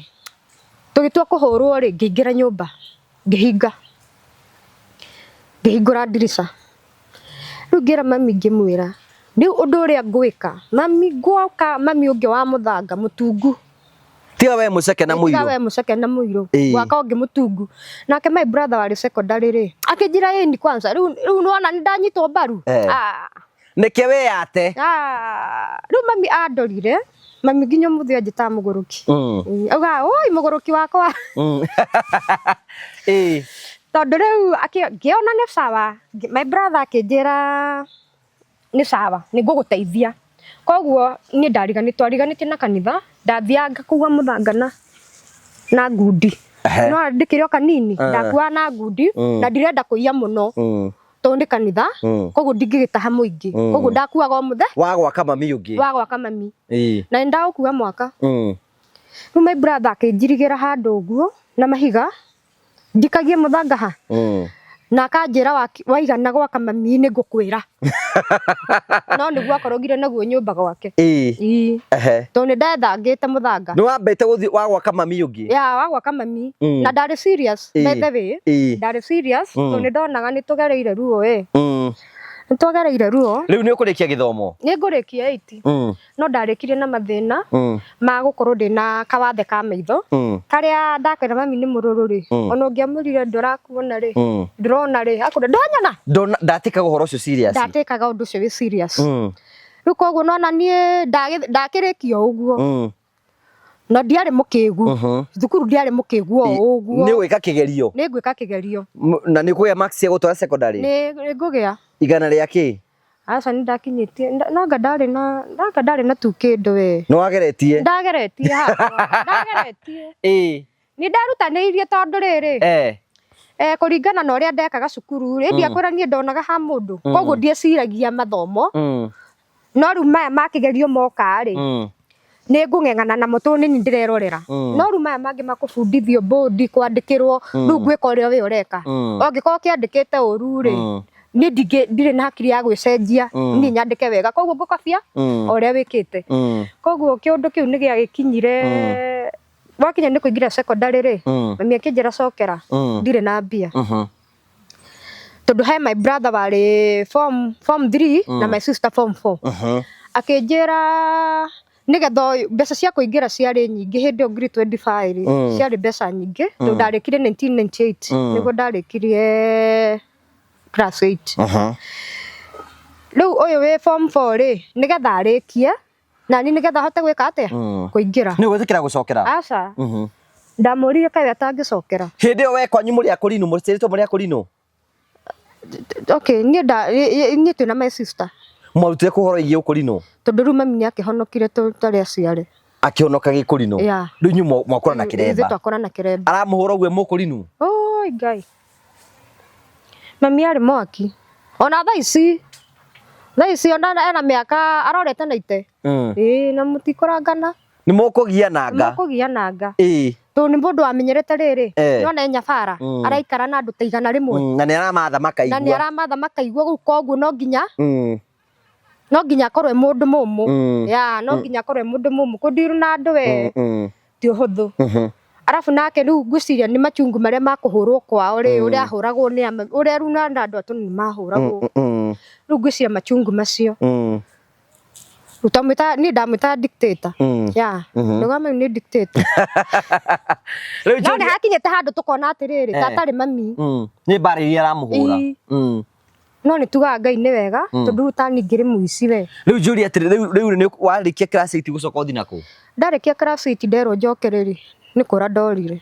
[SPEAKER 1] tũgĩtua kũhũrwo rĩ, ngĩingĩra nyũmba, ngĩhinga. Ngĩhingũra ndirica. Rĩu ngĩra mami ngĩmwĩra, rĩu ũndũ ũrĩa ngwĩka, mami ngwoka mami ũngĩ wa mũthanga mũtungu.
[SPEAKER 2] Tiga we mũceke na mũirũ.
[SPEAKER 1] Tiga we mũceke na mũirũ. Gwaka ũngĩ mũtungu. Nake my brother warĩ secondary rĩ, akĩnjĩra ĩni kwanza, rĩu nĩwona nĩ ndanyitwo mbaru.
[SPEAKER 2] Nĩkĩ wĩyate?
[SPEAKER 1] Rĩu mami andorire, mami nginya ũmũthĩ anjĩtaga mũgũrũki. Augaga, oi mũgũrũki wakwa. Tondũ rĩu ngĩona nĩ sawa, my brother akĩnjĩra nĩ sawa, nĩ ngũgũteithia. Koguo niĩ twariganĩtie na kanitha, ndathiaga ngakua mũthanga na ngundi. No ndĩkĩrĩ o kanini, ndakuaga na ngundi, na ndirenda kũiya mũno. Tondũ nĩ kanitha, koguo ndingĩgĩtaha mũingĩ. Koguo ndakuaga o mũthe.
[SPEAKER 2] Wa gwaka mami ũngĩ.
[SPEAKER 1] Wa gwaka mami. Na nĩ ndagũkua mwaka. Rĩu my brother akĩnjirigĩra handũ ũguo na mahiga, ndikagie mũthanga ha. Na akanjĩra waigana gwaka mami nĩ ngũkwĩra. No nĩguo akorogire naguo nyũmba gwake. Tondũ nĩ ndethangĩte mũthanga.
[SPEAKER 2] Nĩ wambĩte gũthiĩ wa gwaka mami ũngĩ?
[SPEAKER 1] Ya, wa gwaka mami. Na ndarĩ serious, by the way. Ndarĩ serious, tondũ nĩ ndonaga nĩ tũgereire ruo ĩ. Nĩ twagereire ruo.
[SPEAKER 2] Rĩu nĩ ũkũrĩkia gĩthomo?
[SPEAKER 1] Nĩ ngũrĩkia 8. No ndarĩkirie na mathĩna ma gũkorwo ndĩna kawathe ka maitho. Karĩa ndakwĩra mami nĩ mũrũrũ rĩ, ona ũngĩamwĩrire ndũrakuona rĩ, ndũrona rĩ, akwĩra ndwanyona.
[SPEAKER 2] Ndatĩkaga ũhoro ũcio serious.
[SPEAKER 1] Ndatĩkaga ũndũ ũcio wĩ serious. Rĩu koguo nona niĩ ndakĩrĩkia o ũguo. Na ndiarĩ mũkĩgu. Thukuru ndiarĩ mũkĩgu o ũguo.
[SPEAKER 2] Nĩ ũgwĩka kĩgerio?
[SPEAKER 1] Nĩ ngwĩka kĩgerio.
[SPEAKER 2] Na nĩ ũkũgĩa marks cia gũtwara secondary?
[SPEAKER 1] Nĩ ngũgĩa.
[SPEAKER 2] Igana rĩa kĩ?
[SPEAKER 1] Aca nĩ ndakinyĩtie, nanga ndarĩ na, nanga ndarĩ na tu kĩndũ we.
[SPEAKER 2] Nĩ wageretie?
[SPEAKER 1] Ndageretie hakwa, ndageretie. Nĩ ndarutanĩirie tondũ rĩrĩ. Kũringana na ũrĩa ndekaga cukuru rĩ, ndiakwĩra niĩ ndonaga ha mũndũ. Koguo ndieciragia mathomo. No rĩu maya ma kĩgerio moka rĩ, nĩ ngũng'eng'ana namo tondũ nĩ niĩ ndĩrerorera. No rĩu maya mangĩ ma kũbundithio bũndi, kwandĩkĩrwo, rĩu ngwĩka ũrĩa we ũreka. Ũngĩkorwo ũkĩandĩkĩte ũru rĩ, niĩ ndirĩ na hakiri ya gwĩcenjia, niĩ nyandĩke wega. Koguo ngũkobia o ũrĩa wĩkĩte. Koguo kĩũndũ kĩu nĩ gĩagĩkinyire, wakinya nĩ kũingĩra secondary rĩ, mami akĩnjĩra cokera, ndirĩ na mbia. Tondũ he my brother warĩ form 3 na my sister form 4. Akĩnjĩra nĩgetha mbeca cia kũingĩra ciarĩ nyingĩ hĩndĩ ĩyo ngiri 25 rĩ, ciarĩ mbeca nyingĩ, tondũ ndarĩkirie 1998, nĩguo ndarĩkirie class 8. Rĩu ũyũ wĩ form 4 rĩ, nĩgetha arĩkie nani nĩgetha ahote gwĩka atĩa? Kũingĩra.
[SPEAKER 2] Nĩ ũgwĩtĩkĩra gũcokera?
[SPEAKER 1] Aca. Ndamũririe kaĩ we atangĩcokera.
[SPEAKER 2] Hĩndĩ ĩyo we kwanyu mũrĩ akũrinũ, mũciarĩtwo mũrĩ akũrinũ?
[SPEAKER 1] Okay, niĩ nda niĩ twĩna my sister.
[SPEAKER 2] Mwarutire kũ ũhoro wĩgiĩ ũkũrinũ?
[SPEAKER 1] Tondũ rĩu mami nĩ akĩhonokire tũtarĩ aciare.
[SPEAKER 2] Akĩhonoka gĩkũrinũ?
[SPEAKER 1] Yeah.
[SPEAKER 2] Rĩu inyuĩ mwakũra na
[SPEAKER 1] Ithuĩ
[SPEAKER 2] kĩremba.
[SPEAKER 1] twakũra na kĩremba.
[SPEAKER 2] Aramũhũra ũguo mũkũrinũ?
[SPEAKER 1] Oi Ngai. Mami arĩ mwaki. Ona thaa ici, thaa ici ona ena mĩaka arorete na ite. Ĩĩ na mũtikũrangana.
[SPEAKER 2] Nĩ mũkũgiananga.
[SPEAKER 1] Mũkũgiananga.
[SPEAKER 2] Ĩĩ.
[SPEAKER 1] Tondũ nĩ mũndũ wamenyerete rĩrĩ,
[SPEAKER 2] Eh.
[SPEAKER 1] nĩwona e nyabara, araikara na andũ ta 100.
[SPEAKER 2] Na nĩ aramatha makaigua.
[SPEAKER 1] Na nĩ aramatha makaigua rĩu koguo no nginya no nginya akorwo e mũndũ mũmũ. Ya, no nginya akorwo e mũndũ mũmũ. Kũndiru na andũ we ti ũhũthũ. Arabu nake rĩu ngwĩciria nĩ machungu marĩa ma kũhũrwo kwao rĩ, ũrĩa ahũragwo nĩ ũrĩa rĩu na andũ atũ nĩ mahũragwo. Rĩu ngwĩciria machungu macio. Rĩu twamwĩtaga, niĩ ndamwĩtaga dictator. Ya, ndauga mami nĩ dictator.
[SPEAKER 2] Rĩu
[SPEAKER 1] No nĩ hakinyĩte handũ tũkona atĩrĩrĩ, ta atarĩ mami.
[SPEAKER 2] Nĩ mbara iria aramũhũra.
[SPEAKER 1] No nĩ tugaga Ngai nĩ wega, tondũ rĩu ta niĩ ngĩrĩ mũici we.
[SPEAKER 2] Rĩu njũrie atĩrĩ, rĩu rĩu nĩ warĩkia class 8 gũcoka ũthiĩ nakũ?
[SPEAKER 1] Ndarĩkia class 8 nderwo njoke rĩ, nĩ kũra ndorire.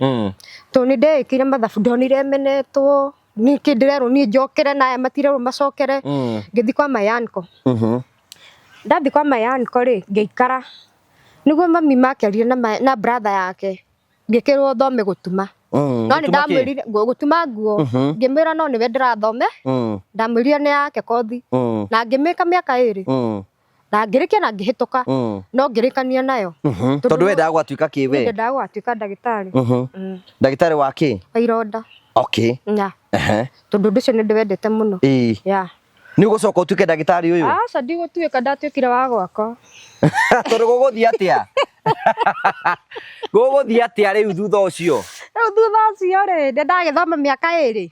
[SPEAKER 1] Tondũ nĩ ndeĩkire mathabu ndonire menetwo, nĩkĩ ndĩrerwo niĩ njokere na aya matirerwo macokere. Ngĩthiĩ kwa my uncle. Ndathiĩ kwa my uncle rĩ, ngĩikara. Nĩguo mami makĩarire na brother yake, ngĩkĩrwo thome gũtuma. No nĩ ndamwĩrire gũtuma nguo, ngĩmwĩra no nĩwe ndĩrathome, ndamwĩrire nĩ yake kothi. Na ngĩmĩka mĩaka 2. Na ngĩrĩkia na ngĩhĩtũka, no ngĩrĩkania nayo.
[SPEAKER 2] Tondũ wendaga gũgatuĩka kĩ we?
[SPEAKER 1] Ndendaga gũgatuĩka ndagĩtarĩ.
[SPEAKER 2] Ndagĩtarĩ wa kĩ?
[SPEAKER 1] Wa ironda.
[SPEAKER 2] Okay.
[SPEAKER 1] Ya. Tondũ ũndũ ũcio nĩ ndĩwendete mũno.
[SPEAKER 2] Ĩĩ.
[SPEAKER 1] Ya.
[SPEAKER 2] Nĩ ũgũcoka ũtuĩke ndagĩtarĩ ũyũ?
[SPEAKER 1] Aca ndigũtuĩka, ndatuĩkire wa gwakwa.
[SPEAKER 2] Tondũ gũgũthiĩ atĩa? Gũgũthiĩ atĩa rĩu thutha ũcio?
[SPEAKER 1] Rĩu thutha ũcio rĩ, nĩ ndagĩthoma mĩaka 2.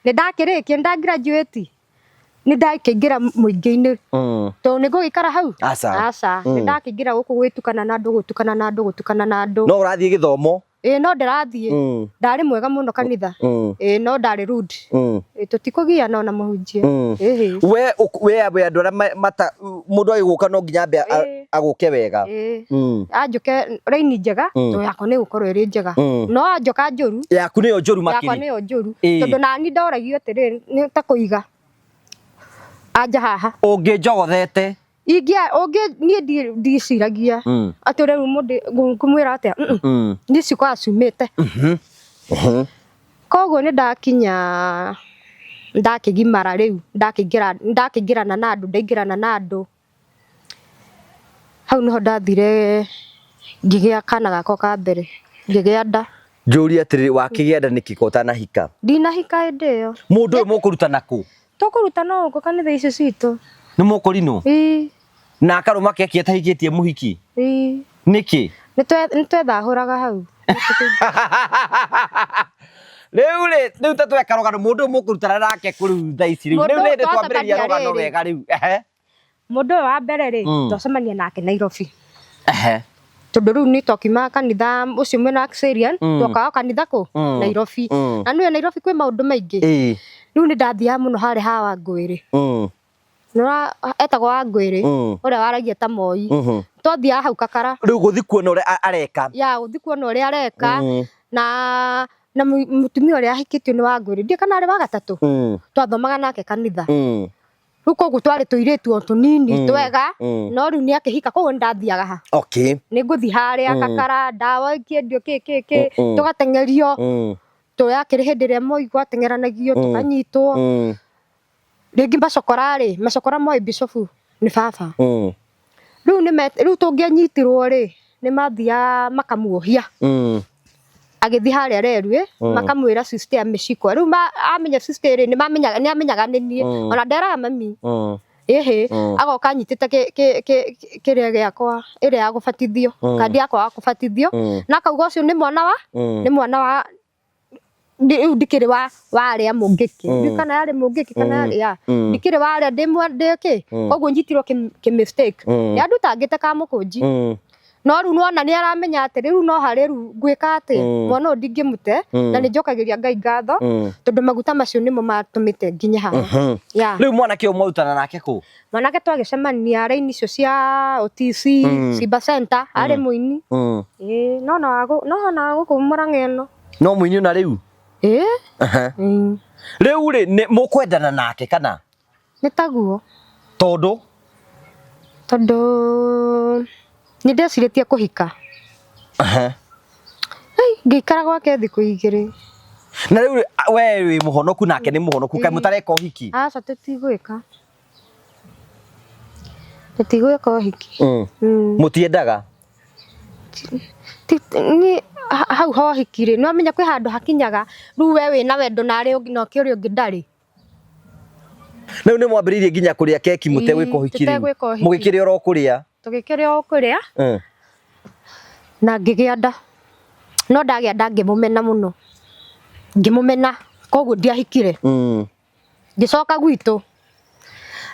[SPEAKER 1] Nĩ ndakĩrĩkia, nĩ ndagraduate. Nĩ ndakĩingĩra mũingĩ-inĩ. Tondũ nĩ ngũgĩikara hau?
[SPEAKER 2] Aca.
[SPEAKER 1] Aca. Nĩ ndakĩingĩra gũkũ gwĩtukana na andũ, gũtukana na andũ, gũtukana na andũ.
[SPEAKER 2] No ũrathiĩ gĩthomo?
[SPEAKER 1] Ĩĩ no ndĩrathiĩ. Ndarĩ mwega mũno kanitha. Ĩĩ no ndarĩ rude. Ĩĩ tũtikũgiana ona mũhunjia. Ĩhĩ.
[SPEAKER 2] We we andũ arĩa mata mũndũ agĩgũka no nginya ambe agũke wega.
[SPEAKER 1] Ĩĩ. Anjũke raini njega, tondũ yakwa nĩ ĩgũkorwo ĩrĩ njega. No anjũka njũru,
[SPEAKER 2] Yaku nĩyo njũru
[SPEAKER 1] yakwa
[SPEAKER 2] makĩria.
[SPEAKER 1] nĩyo njũru. Tondũ nani ndoragio atĩrĩrĩ, nĩ ta kũiga. Anja haha.
[SPEAKER 2] Ũngĩnjogothete.
[SPEAKER 1] Ingĩa ũngĩ niĩ ndiciragia atĩ rĩu mũndũ ngũmwĩra atĩa. Niĩ cikoragwo ciumĩte. Koguo nĩ ndakinya ndakĩgimara rĩu, ndakĩingĩrana na andũ, ndaingĩrana na andũ. Hau nĩho ndathire ngĩgĩa kana gakwa ka mbere, ngĩgĩa nda.
[SPEAKER 2] Njũrie atĩrĩrĩ, wakĩgĩa nda nĩkĩ ko ũtanahika?
[SPEAKER 1] Ndinahika hĩndĩ ĩyo.
[SPEAKER 2] Mũndũ ũyũ mũkũruta nakũ?
[SPEAKER 1] Tũkũruta no gũkũ kanitha ici citũ.
[SPEAKER 2] Nĩ mũkũrinũ?
[SPEAKER 1] Ĩĩ.
[SPEAKER 2] Na akarũma keki atahikĩtie mũhiki?
[SPEAKER 1] Ĩĩ.
[SPEAKER 2] Nĩkĩ?
[SPEAKER 1] Nĩ twethahũraga hau.
[SPEAKER 2] Rĩu rĩ, rĩu ta tweka rũgano, mũndũ ũyũ mũkũrutana nake kũ rĩu thaa ici rĩu? Rĩu nĩ hĩndĩ twambĩrĩria rũgano wega rĩu.
[SPEAKER 1] Mũndũ ũyũ wa mbere rĩ, twacemania nake Nairobi. Tondũ rĩu nĩ twakiumaga kanitha ũcio mwena wa Kiserian, twokaga kanitha kũ? Nairobi. Na nĩũĩ Nairobi kwĩ maũndũ maingĩ. Rĩu nĩ ndathiaga mũno harĩa ha Wangũĩrĩ. Nĩũra etagwo Wangũĩrĩ, ũrĩa waragia ta Moi. Twathiaga hau Kakara.
[SPEAKER 2] Rĩu gũthiĩ kuona ũrĩa areka.
[SPEAKER 1] Ya, gũthiĩ kuona ũrĩa areka. Na mũtumia ũrĩa ahikĩtio nĩ Wangũĩrĩ. Ndiũĩ kana arĩ wa gatatũ. Twathomaga nake kanitha. Rĩu koguo twarĩ tũirĩtu o tũnini twega, no rĩu nĩ akĩhika koguo nĩ ndathiaga ha.
[SPEAKER 2] Okay.
[SPEAKER 1] Nĩ ngũthiĩ harĩa Kakara, ndawa ikĩendio kĩ kĩ kĩ, tũgateng'erio. Tũyakĩrĩ hĩndĩ ĩrĩa Moi gwateng'eranagio, tũkanyitwo. Rĩngĩ macokora rĩ, macokora moĩ bishofu nĩ baba. Rĩu nĩ rĩu tũngĩanyitirwo rĩ, nĩ mathiaga makamuohia. Agĩthiĩ harĩa Rerwe, makamwĩra sister ameshikwa. Rĩu amenya sister rĩ, nĩ amenyaga nĩ niĩ. Ona nderaga mami. Ĩhĩ, agoka anyitĩte kĩrĩa gĩakwa, ĩrĩa ya gũbatithio, kandi yakwa ya kũbatithio. Na akauga ũcio nĩ mwana wa? Nĩ mwana wa rĩu ndikĩrĩ wa arĩa mũngĩkĩ. Ndiũĩ kana yarĩ mũngĩkĩ kana yarĩ ya. Ndikĩrĩ wa arĩa ndĩ kĩ. Koguo nyitirwo kĩ mistake. Nĩ andutangĩte kamũkũnji. No rĩu nĩwona nĩ aramenya atĩ rĩu no harĩ rĩu ngwĩka atĩ mwana ũyũ ndingĩmũte, na nĩ njokagĩria Ngai ngatho tondũ maguta macio nĩmo matũmĩte nginye haha. Yeah.
[SPEAKER 2] Rĩu mwanake ũyũ mwarutana nake kũ?
[SPEAKER 1] Mwanake twagĩcemania raini icio cia OTC, Simba Center, arĩ mũini. Ĩĩ, no na no na gũkũ Murang'a ĩno.
[SPEAKER 2] No mũini ona rĩu?
[SPEAKER 1] Ĩĩ.
[SPEAKER 2] Rĩu rĩ, nĩ mũkwendana nake kana?
[SPEAKER 1] Nĩ taguo.
[SPEAKER 2] Tondũ?
[SPEAKER 1] Tondũ nĩ ndecirĩtie kũhika. Ngĩikara gwake thikũ igĩrĩ.
[SPEAKER 2] Na rĩu we wĩ mũhonoku nake nĩ mũhonoku, kaĩ mũtareka ũhiki?
[SPEAKER 1] Aca, tũtigwĩka. Tũtigwĩka ũhiki.
[SPEAKER 2] Mũtiendaga?
[SPEAKER 1] Niĩ hau ha ũhiki rĩ, nĩ wamenya kwĩ handũ hakinyaga rĩu we wĩna wendo na arĩa ũngĩ nake ũrĩa ũngĩ ndarĩ.
[SPEAKER 2] Rĩu nĩ mwambĩrĩirie nginya kũrĩa keki mũtegwĩka ũhiki rĩu?
[SPEAKER 1] Tũtegwĩka ũhiki.
[SPEAKER 2] Mũgĩkĩrĩa oro kũrĩa?
[SPEAKER 1] Tũgĩkĩrĩa o kũrĩa na ngĩgĩa nda. No ndagĩa nda ngĩmũmena mũno. Ngĩmũmena koguo ndiahikire. Ngĩcoka gwitũ.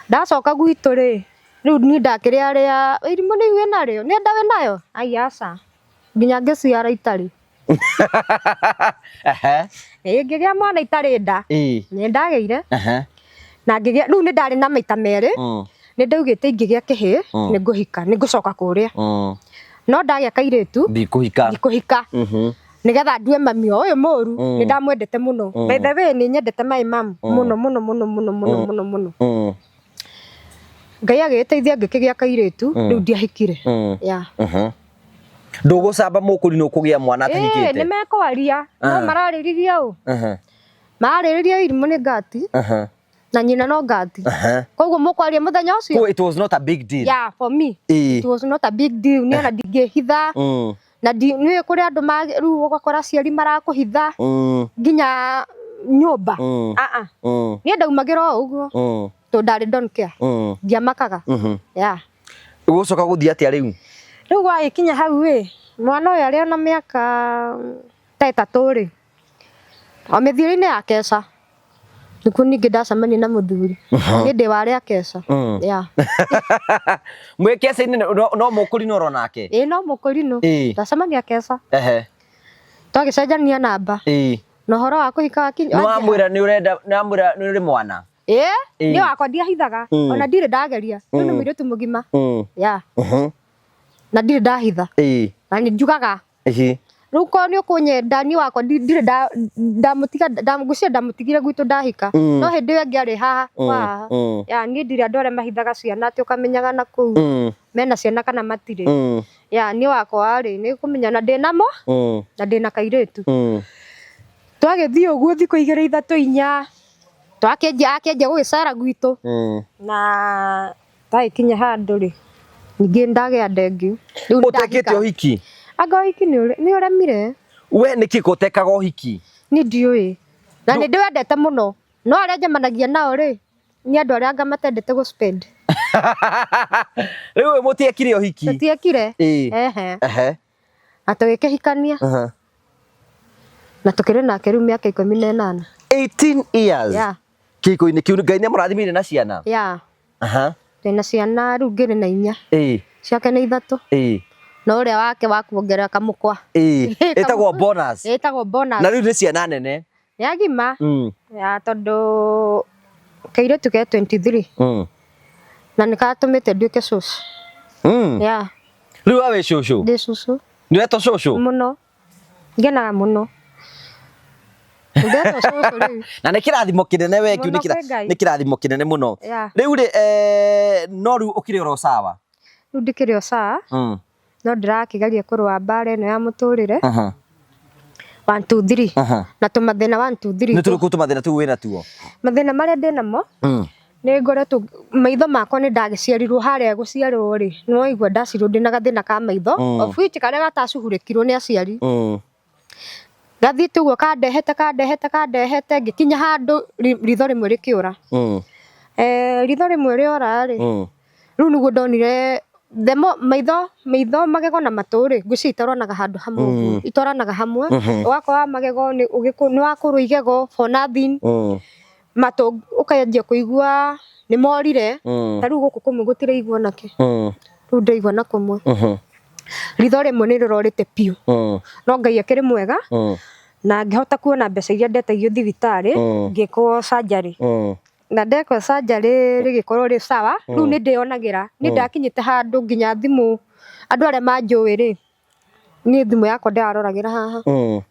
[SPEAKER 1] Ndacoka gwitũ rĩ, rĩu niĩ ndakĩrĩ arĩa irimũ nĩ wĩ narĩo, nĩ nda wĩ nayo? Ai aca. Nginya ngĩciara itarĩ. Ĩĩ ngĩgĩa mwana itarĩ nda. Nĩ ndagĩire. Na ngĩgĩa, rĩu nĩ ndarĩ na maita merĩ. Nĩ ndaugĩte ingĩgĩa kĩhĩĩ, nĩ ngũhika, nĩ ngũcoka kũrĩa. No ndagĩa kairĩtu,
[SPEAKER 2] ndikũhika.
[SPEAKER 1] Ndikũhika. Nĩgetha ndue mami o ũyũ mũru, nĩ ndamwendete mũno. By the way, nĩ nyendete my mom mũno mũno mũno mũno mũno mũno mũno. Ngai agĩgĩteithia ngĩkĩgĩa kairĩtu, rĩu ndiahikire. Yeah.
[SPEAKER 2] Ndũgũcamba mũkũri nĩ ũkũgĩa mwana atahikĩte?
[SPEAKER 1] Nĩ mekwaria, no mararĩrĩria ũ? Mararĩrĩria irimũ nĩ ngati. Na nyina no ngati. Koguo mũkwaria mũthenya ũcio?
[SPEAKER 2] It was not a big deal.
[SPEAKER 1] Yeah, for me. It was not a big deal. Niĩ ona ndingĩhitha. Na nĩ kũrĩ andũ rĩu ũgakora aciari marakũhitha nginya nyũmba. Niĩ ndaumagĩra o ũguo. Tondũ ndarĩ don't care. Ndiamakaga. Yeah.
[SPEAKER 2] Ũgũcoka gũthiĩ atĩa rĩu?
[SPEAKER 1] Rĩu gwagĩkinya hau ĩ, mwana ũyũ arĩ ona mĩaka ta 3 rĩ, o mĩthiĩre-inĩ ya keca, nĩkuo ningĩ ndacemania na mũthuri. Niĩ ndĩ wa arĩa keca. Yeah.
[SPEAKER 2] Mwĩ keca-inĩ no mũkũrinũ oro nake?
[SPEAKER 1] Ĩĩ no mũkũrinũ. Ndacemania keca. Twagĩcenjania namba. Na ũhoro wa kũhika wakinya.
[SPEAKER 2] Nĩ wamwĩra nĩ ũrenda, nĩ wamwĩra nĩ ũrĩ mwana?
[SPEAKER 1] Ĩĩ, niĩ wakwa ndiahithaga. Ona ndirĩ ndageria. Rĩu nĩ mũirĩtu mũgima. Yeah. Na ndirĩ ndahitha. Na nĩ njugaga. Rĩu korwo nĩ ũkũnyenda niĩ wakwa ndirĩ ndamũtiga, ngwĩciria ndamũtigire gwitũ ndahika. No hĩndĩ ĩyo ĩngĩ arĩ haha, haha. Yeah, niĩ ndirĩ andũ arĩa mahithaga ciana atĩ ũkamenyaga na kũu mena ciana kana matirĩ. Yeah, niĩ wakwa rĩ, nĩ kũmenya na ndĩnamo na ndĩna kairĩtu. Twagĩthiĩ ũguo thikũ 2 3 4, twakĩanjia akĩanjia gũgĩcera gwitũ. Na twagĩkinya handũ rĩ, ningĩ ndagĩa nda ĩngĩ. Rĩu nĩ
[SPEAKER 2] Ũtekĩte
[SPEAKER 1] ndahika.
[SPEAKER 2] ũhiki?
[SPEAKER 1] Anga ũhiki nĩ ũremire.
[SPEAKER 2] We nĩkĩ ũtekaga ũhiki?
[SPEAKER 1] Niĩ ndiũĩ. Na nĩ ndĩwendete mũno. No arĩa njemanagia nao rĩ, nĩ andũ arĩa anga matendete gũ spend.
[SPEAKER 2] Rĩu mũtiekire ũhiki?
[SPEAKER 1] Tũtiekire. Ehe. Na tũgĩkĩhikania. Na tũkĩrĩ nake rĩu mĩaka 18.
[SPEAKER 2] 18 years.
[SPEAKER 1] Yeah.
[SPEAKER 2] Kĩhiko-inĩ kĩu Ngai nĩ amũrathimire na ciana?
[SPEAKER 1] Yeah. Twĩna ciana rĩu ngĩrĩ na 4. Ciake nĩ 3. Na ũrĩa wake wa kuongerera kamũkwa.
[SPEAKER 2] Ĩtagwo bonus.
[SPEAKER 1] Ĩtagwo bonus.
[SPEAKER 2] Na rĩu nĩ ciana nene.
[SPEAKER 1] Nĩ agima. Ya tondũ kairĩtu ke 23. Na nĩ katũmĩte nduĩke cũcũ. Yeah.
[SPEAKER 2] Rĩu we wĩ cũcũ?
[SPEAKER 1] Ndĩ cũcũ.
[SPEAKER 2] Nĩ wetwo cũcũ?
[SPEAKER 1] Mũno. Ngenaga mũno. Ndetwo cũcũ rĩu.
[SPEAKER 2] Na nĩ kĩrathimo kĩnene we kĩu
[SPEAKER 1] Mũno kwĩ Ngai.
[SPEAKER 2] nĩ kĩrathimo kĩnene mũno.
[SPEAKER 1] Yeah.
[SPEAKER 2] Rĩu rĩ, no rĩu ũkĩrĩ oro sawa?
[SPEAKER 1] Rĩu ndikĩrĩ o sawa. No ndĩrakĩgeria kũrũa mbara ĩno ya mũtũrĩre. 1 2 3. Na tũmathĩna 1 2 3.
[SPEAKER 2] Nĩ tũrĩkũ tũmathĩna tũu wĩna tuo?
[SPEAKER 1] Mathĩna marĩa ndĩnamo, nĩ ngoretwo maitho makwa nĩ ndagĩciarirwo harĩa gũciarwo rĩ, nĩ waigua ndaciarirwo ndĩna gathĩna ka maitho, of which karĩa gatacuhurĩkirwo nĩ aciari. Gathiĩte ũguo kandehete kandehete kandehete ngĩkinya handũ ritho rĩmwe rĩkĩũra. Ritho rĩmwe rĩora rĩ, rĩu nĩguo ndonire the more maitho, maitho magego na matũ rĩ, ngwĩciria itoranaga handũ hamwe ũguo, itwaranaga hamwe, ũgakora magego nĩ wakũrwo igego for nothing, matũ ũkanjia kũigua nĩ morire, ta rĩu gũkũ kũmwe gũtiraigua nakĩ, rĩu ndĩraigua na kũmwe. Ritho rĩmwe nĩ rĩrorĩte biũ. No Ngai akĩrĩ mwega na ngĩhota kuona mbeca iria ndetagio thibitarĩ ngĩkwo surgery. Na ndekwo surgery rĩgĩkorwo rĩ sawa, rĩu nĩ ndĩyonagĩra. Niĩ ndakinyĩte handũ nginya thimũ andũ arĩa manjũĩ rĩ, niĩ thimũ yakwa ndĩraroragĩra haha.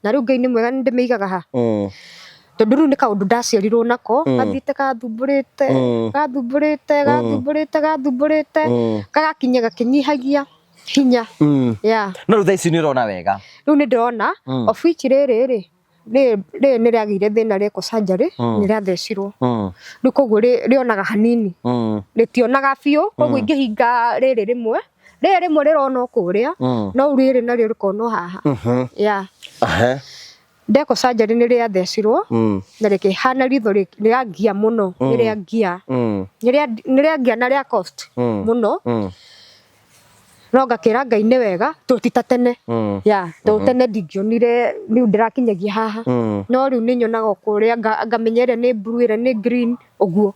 [SPEAKER 1] Na rĩu Ngai nĩ mwega nĩ ndĩmĩigaga ha. Tondũ rĩu nĩ kaũndũ ndaciarirwo nako, gathiĩte gathumbũrĩte, gathumbũrĩte, gathumbũrĩte, gathumbũrĩte, gagakinya gakĩnyihagia hinya. Yeah.
[SPEAKER 2] No rĩu thaa ici nĩ ũrona wega.
[SPEAKER 1] Rĩu nĩ ndĩrona, of which rĩrĩ rĩ, rĩrĩ nĩ rĩagĩire thĩna rĩekwo surgery, nĩ rĩathecirwo. Rĩu koguo rĩonaga hanini, rĩtionaga biũ, koguo ingĩhinga rĩrĩ rĩmwe, rĩrĩ rĩmwe rĩrona o kũrĩa, no rĩu rĩrĩ narĩo rĩkona o haha. Yeah. Ndekwo surgery nĩ rĩathecirwo, na rĩkĩhana ritho rĩangia mũno, nĩ rĩangia. Nĩ rĩangia na rĩa cost mũno. No ngakĩra Ngai nĩ wega tondũ ti ta tene. Yeah, tondũ tene ndingĩonire rĩu ndĩrakinyagia haha. No rĩu nĩ nyonaga o kũrĩa ngamenya ĩrĩa nĩ blue ĩrĩa nĩ green ũguo.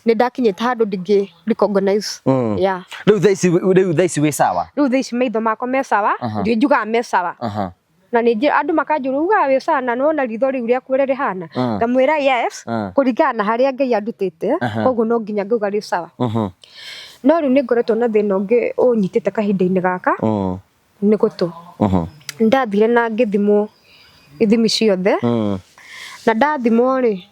[SPEAKER 1] Nĩ ndakinyĩte handũ ndingĩ recognize. Yeah.
[SPEAKER 2] Rĩu thaa ici rĩu thaa ici wĩ sawa?
[SPEAKER 1] Rĩu thaa ici maitho makwa me sawa, njugaga me sawa. Na ningĩ andũ makanjũria ugaga wĩ sawa na nĩwona ritho rĩu rĩaku ũrĩa rĩhana? Ngamwĩra yes, kũringana na harĩa Ngai andutĩte, koguo no nginya ngauga rĩ sawa. No rĩu nĩ ngoretwo na thĩna ũngĩ ũnyitĩte kahinda-inĩ gaka, nĩ gũtũ. Nĩ ndathire na ngĩthimwo ithimi ciothe, na ndathimwo rĩ,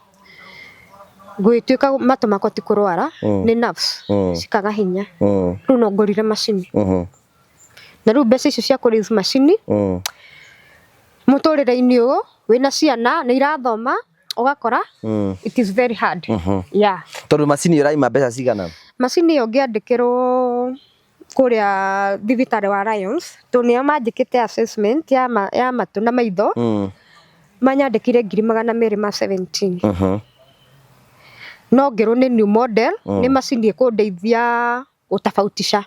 [SPEAKER 1] gũgĩtuĩka matũ makwa ti kũrwara, nĩ nerves cikaga hinya. Rĩu no ngũrire macini. Na rĩu mbeca icio cia kũ raise macini, mũtũrĩre-inĩ ũyũ wĩna ciana nĩ irathoma ũgakora it is very hard. Yeah.
[SPEAKER 2] Tondũ macini ĩyo ĩraima mbeca cigana?
[SPEAKER 1] Macini ĩyo ngĩandĩkĩrwo kũrĩa thibitarĩ wa Lions, tondũ nĩo manjĩkĩte assessment ya matũ na maitho, manyandĩkĩire 217,000. No ngĩrwo nĩ new model, nĩ macini ĩkũndeithia gũtabautisha.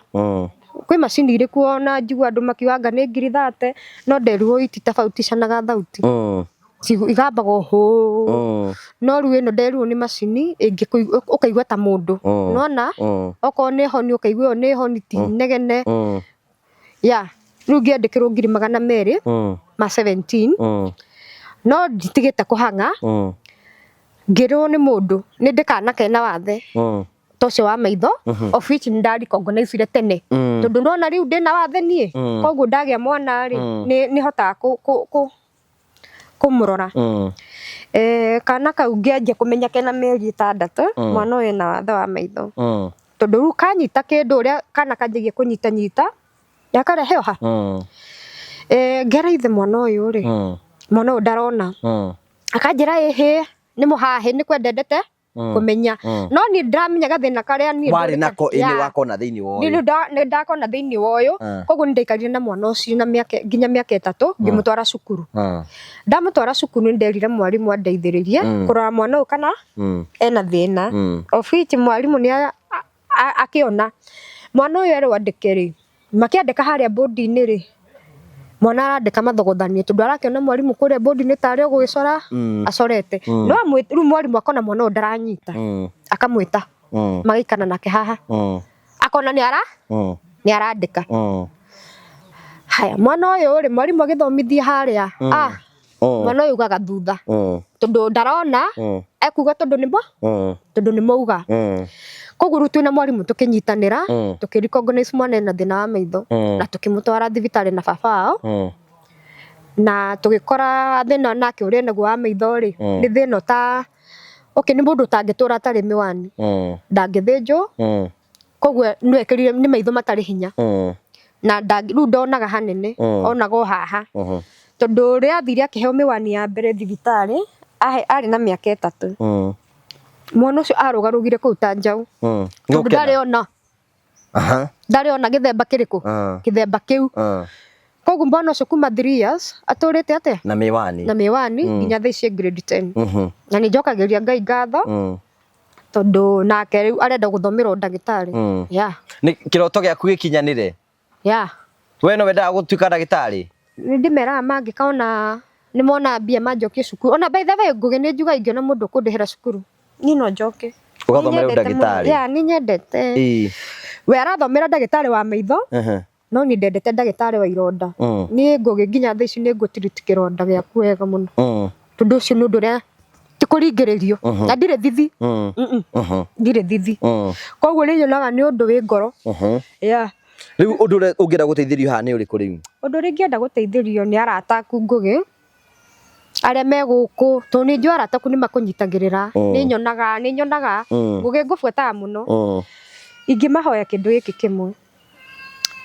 [SPEAKER 1] Kwĩ macini irĩ kuo ona njigua andũ makiuga anga nĩ 30,000 no nderirwo ititabauticanaga thauti. Igambaga o hũũ. No rĩu ĩno nderirwo nĩ macini ũkaigua ta mũndũ. Nĩwona? Okorwo nĩ honi ũkaigua ĩyo nĩ honi ti inegene. Yeah, rĩu ngĩandĩkĩrwo 217,000. No nditigĩte kũhang'a. Ngĩrwo nĩ mũndũ nĩ ndĩ kana kena wathe. Ta ũcio wa maitho, of which nĩ nda recognize tene. Tondũ ndona rĩu ndĩna wathe niĩ, koguo ndagĩa mwana rĩ, nĩ hotaga kũmũrora. Kana kau ngĩanjia kũmenya kena mĩeri 6, mwana ũyũ ena wathe wa maitho. Tondũ rĩu kanyita kĩndũ ũrĩa kana kanjagia kũnyitanyita, gakarehe ha. Ngera ithe mwana ũyũ rĩ, mwana ũyũ ndarona. Akanjĩra ĩhĩ, nĩ mũhahĩ nĩ kwenda endete kũmenya. No niĩ ndiramenya gathĩna karĩa niĩ
[SPEAKER 2] warĩ nako ĩnĩ wakona thĩinĩ wa
[SPEAKER 1] ũyũ. Nĩ ndakona thĩinĩ wa ũyũ. Koguo nĩ ndaikarire na mwana ũcio na mĩaka nginya mĩaka 3 ngĩmũtwara cukuru. Ndamũtwara cukuru nĩ nderire mwarimũ andeithĩrĩrie kũrora mwana ũyũ kana ena thĩna. Of which mwarimũ nĩ akĩona mwana ũyũ erwo andĩke rĩ, makĩandĩka harĩa bũndi-inĩ rĩ, mwana arandĩka mathogothanio tondũ arakĩona mwarimũ kũrĩa bũndi-inĩ tarĩ o gũgĩcora acorete. No rĩu mwarimũ akona mwana ũyũ ndaranyita, akamwĩta magaikara nake haha, akona nĩ ara nĩ arandĩka. Haya mwana ũyũ rĩ, mwarimũ agĩthomithia harĩa, mwana ũyũ augaga thutha tondũ ndarona, ekuga tondũ nĩ tondũ nĩ mauga. Koguo rĩu twĩna mwarimũ tũkĩnyitanĩra, tũkĩ recognize mwana ena thĩna wa maitho na tũkĩmũtwara thibitarĩ na baba wao, na tũgĩkora thĩna nake ũrĩa enaguo wa maitho rĩ, nĩ thĩna ũta okay nĩ mũndũ ũtangĩtũra atarĩ mĩwani, ndangĩthĩnjwo, koguo no ekĩrire nĩ maitho matarĩ hinya. Na rĩu ndonaga hanene, onaga o haha. Tondũ ũrĩa athire akĩheo mĩwani ya mbere thibitarĩ, arĩ na mĩaka 3. Mwana ũcio arũgarũgire kũu ta njaũ. Tondũ ndarĩ ona. Ndarĩ ona gĩthemba kĩrĩkũ? Kĩthemba kĩu. Koguo mwana ũcio kuma 3 years atũrĩte atĩa?
[SPEAKER 2] Na mĩwani.
[SPEAKER 1] Na mĩwani nginya thaa ici e grade 10. Na nĩ njokagĩria Ngai ngatho. Tondũ nake rĩu arenda gũthomera ũndagĩtarĩ. Yeah.
[SPEAKER 2] Nĩ kĩroto gĩaku gĩkinyanĩre?
[SPEAKER 1] Yeah.
[SPEAKER 2] We no wendaga gũtuĩka ndagĩtarĩ?
[SPEAKER 1] Nĩ ndĩmeraga mangĩkona nĩ mona mbia manjokie cukuru. Ona by the way Ngũgĩ nĩ njugaga ingĩona mũndũ ũkũndĩhĩra cukuru, niĩ no njoke.
[SPEAKER 2] Ũgathomera ũndagĩtarĩ?
[SPEAKER 1] Yeah, nĩ nyendete. We arathomera ndagĩtarĩ wa maitho. No niĩ ndendete ndagĩtarĩ wa ironda. Niĩ Ngũgĩ nginya thaa ici nĩ ngũ-treat kĩronda gĩaku wega mũno. Tondũ ũcio nĩ ũndũ ũrĩa ti kũringĩrĩrio na ndirĩ thithi. Ndirĩ thithi. Koguo nĩ nyonaga nĩ ũndũ wĩ ngoro. Yeah.
[SPEAKER 2] Rĩu ũndũ ũrĩa ũngĩenda gũteithĩrio haha nĩ ũrĩkũ rĩu?
[SPEAKER 1] Ũndũ ũrĩa ingĩenda gũteithĩrio nĩ arata aku Ngũgĩ, arĩa me gũkũ, tondũ nĩ njũĩ arata aku nĩ makũnyitagĩrĩra, nĩ nyonaga, nĩ nyonaga, Ngũgĩ ngũbuataga mũno. Ingĩmahoya kĩndũ gĩkĩ kĩmwe,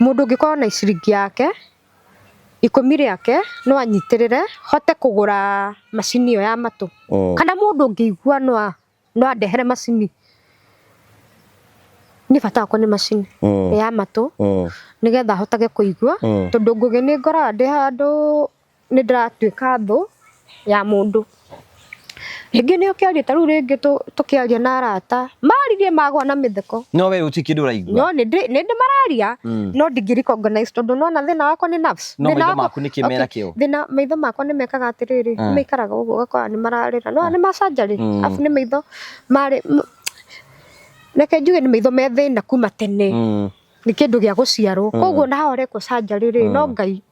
[SPEAKER 1] mũndũ ũngĩkorwo na ciringi yake, ikũmi rĩake, no anyitĩrĩre, hote kũgũra macini ĩyo ya matũ. Kana mũndũ ũngĩigua no andehere macini. Niĩ bata wakwa nĩ macini ya matũ, nĩgetha hotage kũigua, tondũ Ngũgĩ nĩ ngoraga ndĩ handũ nĩ ndĩratuĩka thũ ya mũndũ. Rĩngĩ nĩ ũkĩaria ta rĩu rĩngĩ tũkĩaria na arata, maririe magwa na mĩtheko.
[SPEAKER 2] No we gũtirĩ kĩndũ ũraigua.
[SPEAKER 1] No nĩ ndĩmararia, no ndingĩ recognize tondũ nĩwona thĩna wakwa nĩ nerves.
[SPEAKER 2] No maitho maku nĩkĩ mena kĩo?
[SPEAKER 1] Thĩna maitho makwa nĩ mekaga atĩrĩrĩ, nĩ maikaraga ũguo ũgakora nĩ mararĩra. Nĩwona nĩ ma surgery, arabu nĩ maitho marĩ, reke njuge nĩ maitho me thĩna kuma tene. Nĩ kĩndũ gĩa gũciarwo. Koguo na haha ũrekwo surgery rĩ, no Ngai.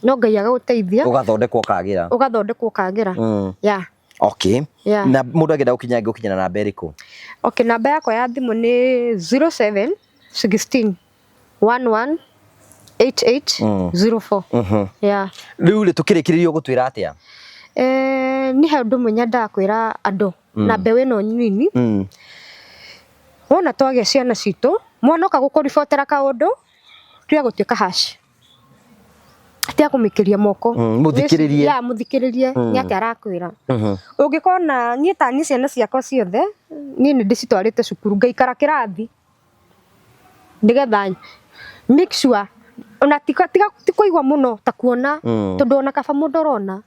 [SPEAKER 1] No Ngai agagũteithia.
[SPEAKER 2] Ũgathondekwo ũkagĩra.
[SPEAKER 1] Ũgathondekwo ũkagĩra. Yeah.
[SPEAKER 2] Okay.
[SPEAKER 1] Yeah.
[SPEAKER 2] Na mũndũ angĩenda gũkinya angĩgũkinya na namba ĩrĩkũ?
[SPEAKER 1] Okay, namba yakwa ya thimũ nĩ 07 16 11 88 04. Yeah.
[SPEAKER 2] Rĩu rĩ tũkĩrĩkĩrĩria ũgũtwĩra atĩa?
[SPEAKER 1] Niĩ he ũndũ ũmwe nyendaga kwĩra andũ na mbeũ ĩno nini. Wona twagĩa ciana citũ, mwana oka gũkũribotera kaũndũ, tiga gũtuĩka harsh. Tiga kũmũikĩria moko.
[SPEAKER 2] Mũthikĩrĩrie.
[SPEAKER 1] Yeah, mũthikĩrĩrie nĩ atĩa arakwĩra. Ũngĩkorwo na niĩ ta niĩ ciana ciakwa ciothe, niĩ nĩ ndĩcitwarĩte cukuru ngaikara kĩrathi nĩgetha make sure ona tiga ti kũigua mũno ta kuona, tondũ ona kaba mũndũ ũrona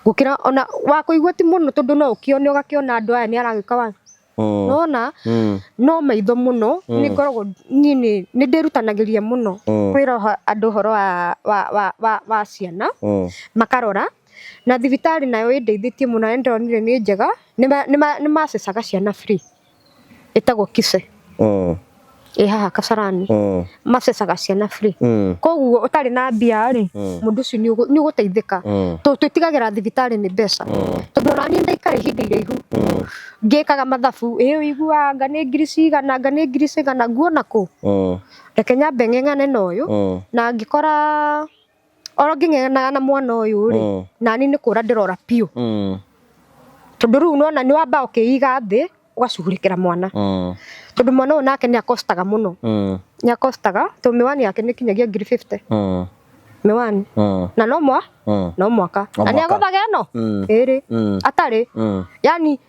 [SPEAKER 1] gũkĩra ona wa kũigua ti mũno, tondũ no ũkĩone ũgakĩona andũ aya nĩ aragĩka wa nona no maitho mũno. Nĩ ngoragwo niĩ nĩ ndĩrutanagĩria mũno kwĩra andũ ũhoro wa ciana makarora, na thibitarĩ nayo ĩndeithĩtie mũno na nĩndonire nĩ njega, nĩ macecaga ciana free, ĩtagwo Kise, ĩ haha Kasarani, macecaga ciana free. Koguo ũtarĩ na mbia rĩ, mũndũ ũcio nĩ ũgũteithĩka, tondũ twĩtigagĩra thibitarĩ nĩ mbeca, tondũ ona niĩ ndaikara ihinda iraihu ngĩkaga mathabu, ĩ ũiguaga anga nĩ ngiri cigana, anga nĩ ngiri cigana, nguona kũ? Reke nyambe ng'eng'ane na ũyũ, na ngĩkora oro ngĩng'eng'anaga na mwana ũyũ rĩ, nani nĩ kũra ndĩrora biũ, tondũ rĩu nĩwona nĩ wamba ũkĩiga thĩ ũgacugurĩkĩra mwana, tondũ mwana ũyũ nake nĩ akostaga mũno, nĩ akostaga, tondũ mĩwani yake nĩ kinyagia ngiri 50 mĩwani, na no mwa no mwaka na nĩ agũthaga ĩno ĩrĩ atarĩ, yani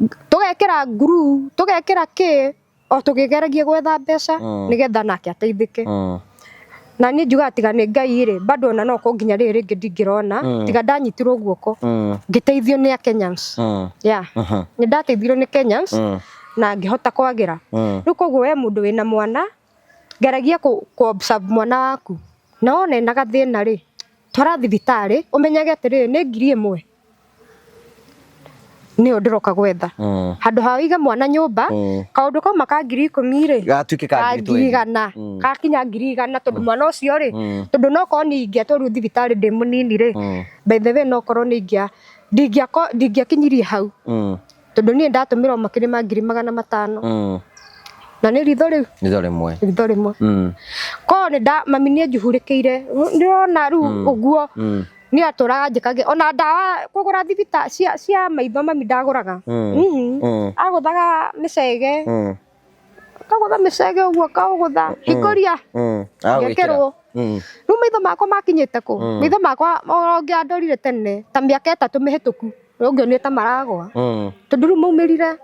[SPEAKER 1] tũgekĩra nguru, tũgekĩra kĩ, o tũkĩgeragia gwetha mbeca nĩgetha nake ateithĩke. Na niĩ njugaga tiga nĩ Ngai rĩ, bado ona no korwo nginya rĩrĩ rĩngĩ ndingĩrona, tiga ndanyitirwo guoko ngĩteithio nĩ a Kenyans. Yeah, nĩ ndateithirio nĩ Kenyans na ngĩhota kwagĩra. Rĩu koguo we mũndũ wĩna mwana, geragia kũ observe mwana waku, na wona ena gathĩna rĩ, twara thibitarĩ, ũmenyage atĩrĩrĩ, nĩ 1000 nĩyo ndĩroka gwetha, handũ ha ũige mwana nyũmba, kaũndũ kauma ka 10,000 rĩ,
[SPEAKER 2] gatuĩke ka
[SPEAKER 1] ngiri 100, gakinya 100,000, tondũ mwana ũcio rĩ, tondũ no korwo niĩ ingĩatwarirwo thibitarĩ ndĩ mũnini rĩ, by the way, no korwo nĩ ingĩa ndingĩakinyirie hau, tondũ niĩ ndatũmĩrwo makĩria ma 500,000, na nĩ ritho rĩu.
[SPEAKER 2] Ritho rĩmwe.
[SPEAKER 1] Ritho rĩmwe. Korwo nĩ nda mami nĩ anjuhurĩkĩire, ndĩrona rĩu ũguo nĩ atũraga njĩkage ona ndawa kũgũra thibita cia maitho, mami ndagũraga, agũthaga mĩcege, akagũtha mĩcege ũguo, akaũgũtha hingũria ngekĩrwo. Rĩu maitho makwa makinyĩte kũ? Maitho makwa oro ũngĩandorire tene ta mĩaka 3 mĩhĩtũku, ũngĩonire ta maragwa, tondũ rĩu maumĩrire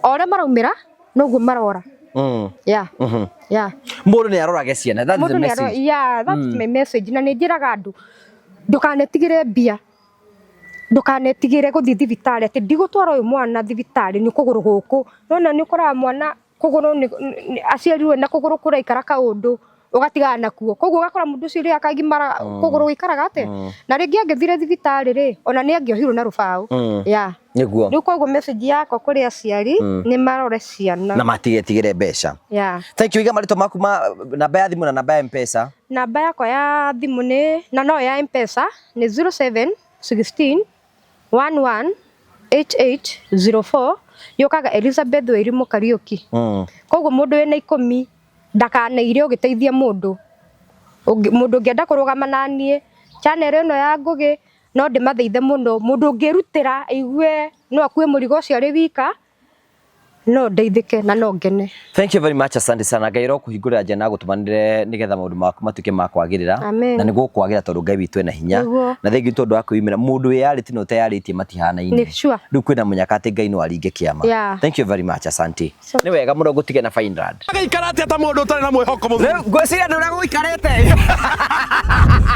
[SPEAKER 1] o ũrĩa maraumĩra noguo marora. Yeah.
[SPEAKER 2] Mũndũ nĩ arorage ciana. That's the message.
[SPEAKER 1] Yeah, that's my message. Na nĩ njĩraga andũ ndũkanetigĩre mbia, ndũkanetigĩre gũthiĩ thibitarĩ atĩ ndigũtwara ũyũ mwana thibitarĩ nĩ kũgũrũ gũkũ. Nona nĩ ũkoraga mwana kũgũrũ aciarirwo na kũgũrũ kũraikara kaũndũ. Ũgatigana nakuo, koguo ũgakora mũndũ ũcio rĩrĩa akagimara kũgũrũ gũikaraga atĩa, na rĩngĩ angĩthire thibitarĩ rĩ, ona nĩ angĩohirwo na rũbaũ ya.
[SPEAKER 2] Nĩguo.
[SPEAKER 1] Rĩu koguo message yakwa kũrĩ aciari nĩ marore ciana
[SPEAKER 2] na matigetigĩre mbeca. Thank you. Iga marĩtwa maku ma namba ya thimũ na namba ya Mpesa.
[SPEAKER 1] Namba yakwa ya thimũ nĩ na no ya Mpesa nĩ 07 16 11 8804, yũkaga Elizabeth Wairimu Kariũki. Koguo mũndũ wĩna 10 ndakaneire ũgĩteithia mũndũ. Mũndũ ũngĩenda kũrũgama na niĩ channel ĩno ya Ngũgĩ, no ndĩmatheithe mũno, mũndũ ũngĩrutĩra aigue no akue mũrigo ũcio arĩ wika, no ndeithĩke na no ngene.
[SPEAKER 2] Thank you very much, asante sana. Ngai arokũhingũrĩra njĩra na agũtũmanĩre nĩgetha maũndũ maku matuĩke ma kwagĩrĩra.
[SPEAKER 1] Amen.
[SPEAKER 2] Na nĩguo kwagĩra tondũ Ngai witũ ena hinya. Na thengiũ tondũ wa kwĩyumĩra, mũndũ wĩyarĩtie na ũteyarĩtie matihanaine.
[SPEAKER 1] Nĩ sure.
[SPEAKER 2] Rĩu kwĩna mũnyaka atĩ Ngai no aringe kĩama. Thank you very much, asante. Nĩ wega mũno ngũtige na Fineland.
[SPEAKER 4] Agaikara atĩa ta mũndũ ũtarĩ na mwĩhoko mũthuri?
[SPEAKER 2] Rĩu ngwĩciria ndũrĩa gũikarĩte.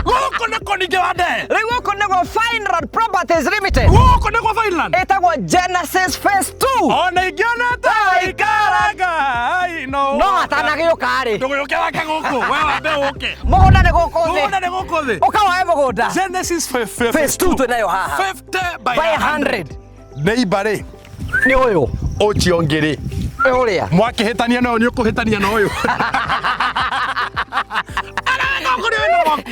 [SPEAKER 4] Gũkũ nĩkuo ningĩ wa ndee.
[SPEAKER 2] Rĩu gũkũ nĩguo Fineland Properties Limited.
[SPEAKER 4] Gũkũ nĩkuo Finland.
[SPEAKER 2] Ĩtagwo Genesis Phase 2.
[SPEAKER 4] Ona ingĩona ta waikara Ngai no.
[SPEAKER 2] No atanagĩũka rĩ.
[SPEAKER 4] Ndũgĩũke wake gũkũ, we wambe ũke.
[SPEAKER 2] Mũgũnda nĩ gũkũ thĩ.
[SPEAKER 4] Mũgũnda nĩ gũkũ thĩ.
[SPEAKER 2] Ũka woe mũgũnda.
[SPEAKER 4] Genesis
[SPEAKER 2] Phase 2 twĩnayo haha.
[SPEAKER 4] 50 by
[SPEAKER 2] By 100.
[SPEAKER 4] Neighbor rĩ.
[SPEAKER 2] Nĩ ũyũ.
[SPEAKER 4] Ũcio ũngĩ rĩ.
[SPEAKER 2] Ũrĩa.
[SPEAKER 4] Mwakĩhĩtania na ũyũ nĩ ũkũhĩtania na ũyũ.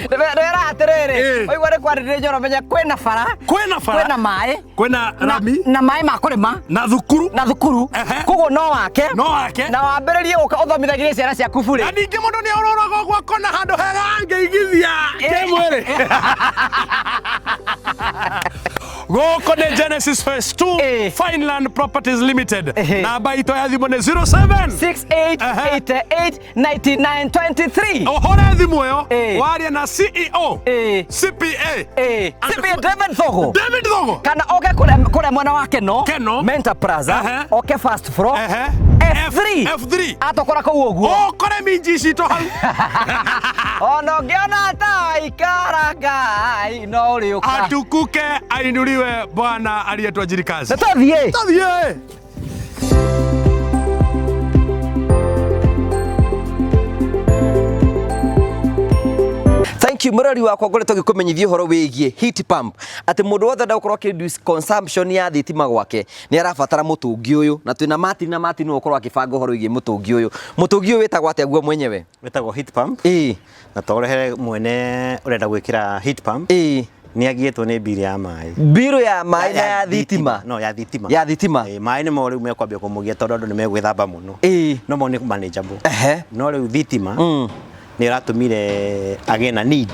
[SPEAKER 2] Ndĩrera atĩrĩrĩ, waigua nĩ kwarĩrĩria njoro menya kwĩna bara,
[SPEAKER 4] Kwĩna bara.
[SPEAKER 2] Kwĩna maĩ,
[SPEAKER 4] Kwĩna rami.
[SPEAKER 2] Na maĩ ma kũrĩma.
[SPEAKER 4] Na thukuru.
[SPEAKER 2] Na thukuru. Koguo no wake.
[SPEAKER 4] No wake.
[SPEAKER 2] Na wambĩrĩrie gũka ũthomithagĩrie ciana ciaku burĩ.
[SPEAKER 4] Na ningĩ mũndũ nĩ orũraga ũguo akona handũ hega angĩigithia kĩmwĩrĩ. Gũkũ nĩ Genesis Phase 2 Fineland Properties Limited. Namba itũ ya thimũ nĩ 07
[SPEAKER 2] 68 88 99 23.
[SPEAKER 4] Ũhũre thimũ ĩyo warie na CEO CPA
[SPEAKER 2] CPA David Thogo.
[SPEAKER 4] David Thogo.
[SPEAKER 2] Kana oke kũrĩa mwena wa Keno.
[SPEAKER 4] Keno.
[SPEAKER 2] Mentor Plaza. Oke first floor. F3.
[SPEAKER 4] F3.
[SPEAKER 2] Atokora kũu ũguo.
[SPEAKER 4] Ũkore minji citũ hau.
[SPEAKER 2] Ona ũngĩona ta waikara Ngai no ũrĩũka.
[SPEAKER 4] Atukuke ainuliwe Bwana aliyetuajiri kazi.
[SPEAKER 2] Na tũthiĩ.
[SPEAKER 4] Tũthiĩ.
[SPEAKER 2] Thank you murori wakwa ngoretwo ngĩkũmenyithia ũhoro wĩgiĩ heat pump, atĩ mũndũ wothe enda gũkorwo akĩ reduce consumption ya thitima gwake nĩ arabatara mũtũngi ũyũ, na twĩna Martin, na Martin nĩwe ũkorwo akĩbanga ũhoro wĩgiĩ mũtũngi ũyũ. Mũtũngi ũyũ wĩtagwo atĩa guo mwenyewe?
[SPEAKER 5] Wĩtagwo heat pump. Na to ũrehere mwene ũrenda gwĩkĩra heat pump. Nĩ agiĩtwo nĩ mbirũ ya maĩ.
[SPEAKER 2] Mbirũ ya maĩ na ya thitima?
[SPEAKER 5] No, ya thitima.
[SPEAKER 2] Ya thitima.
[SPEAKER 5] Maĩ nĩmo rĩu mekwambia kũmũgia tondũ andũ nĩ megwĩthamba mũno. No mo nĩ manageable. No rĩu thitima nĩ ĩratũmire agĩe na need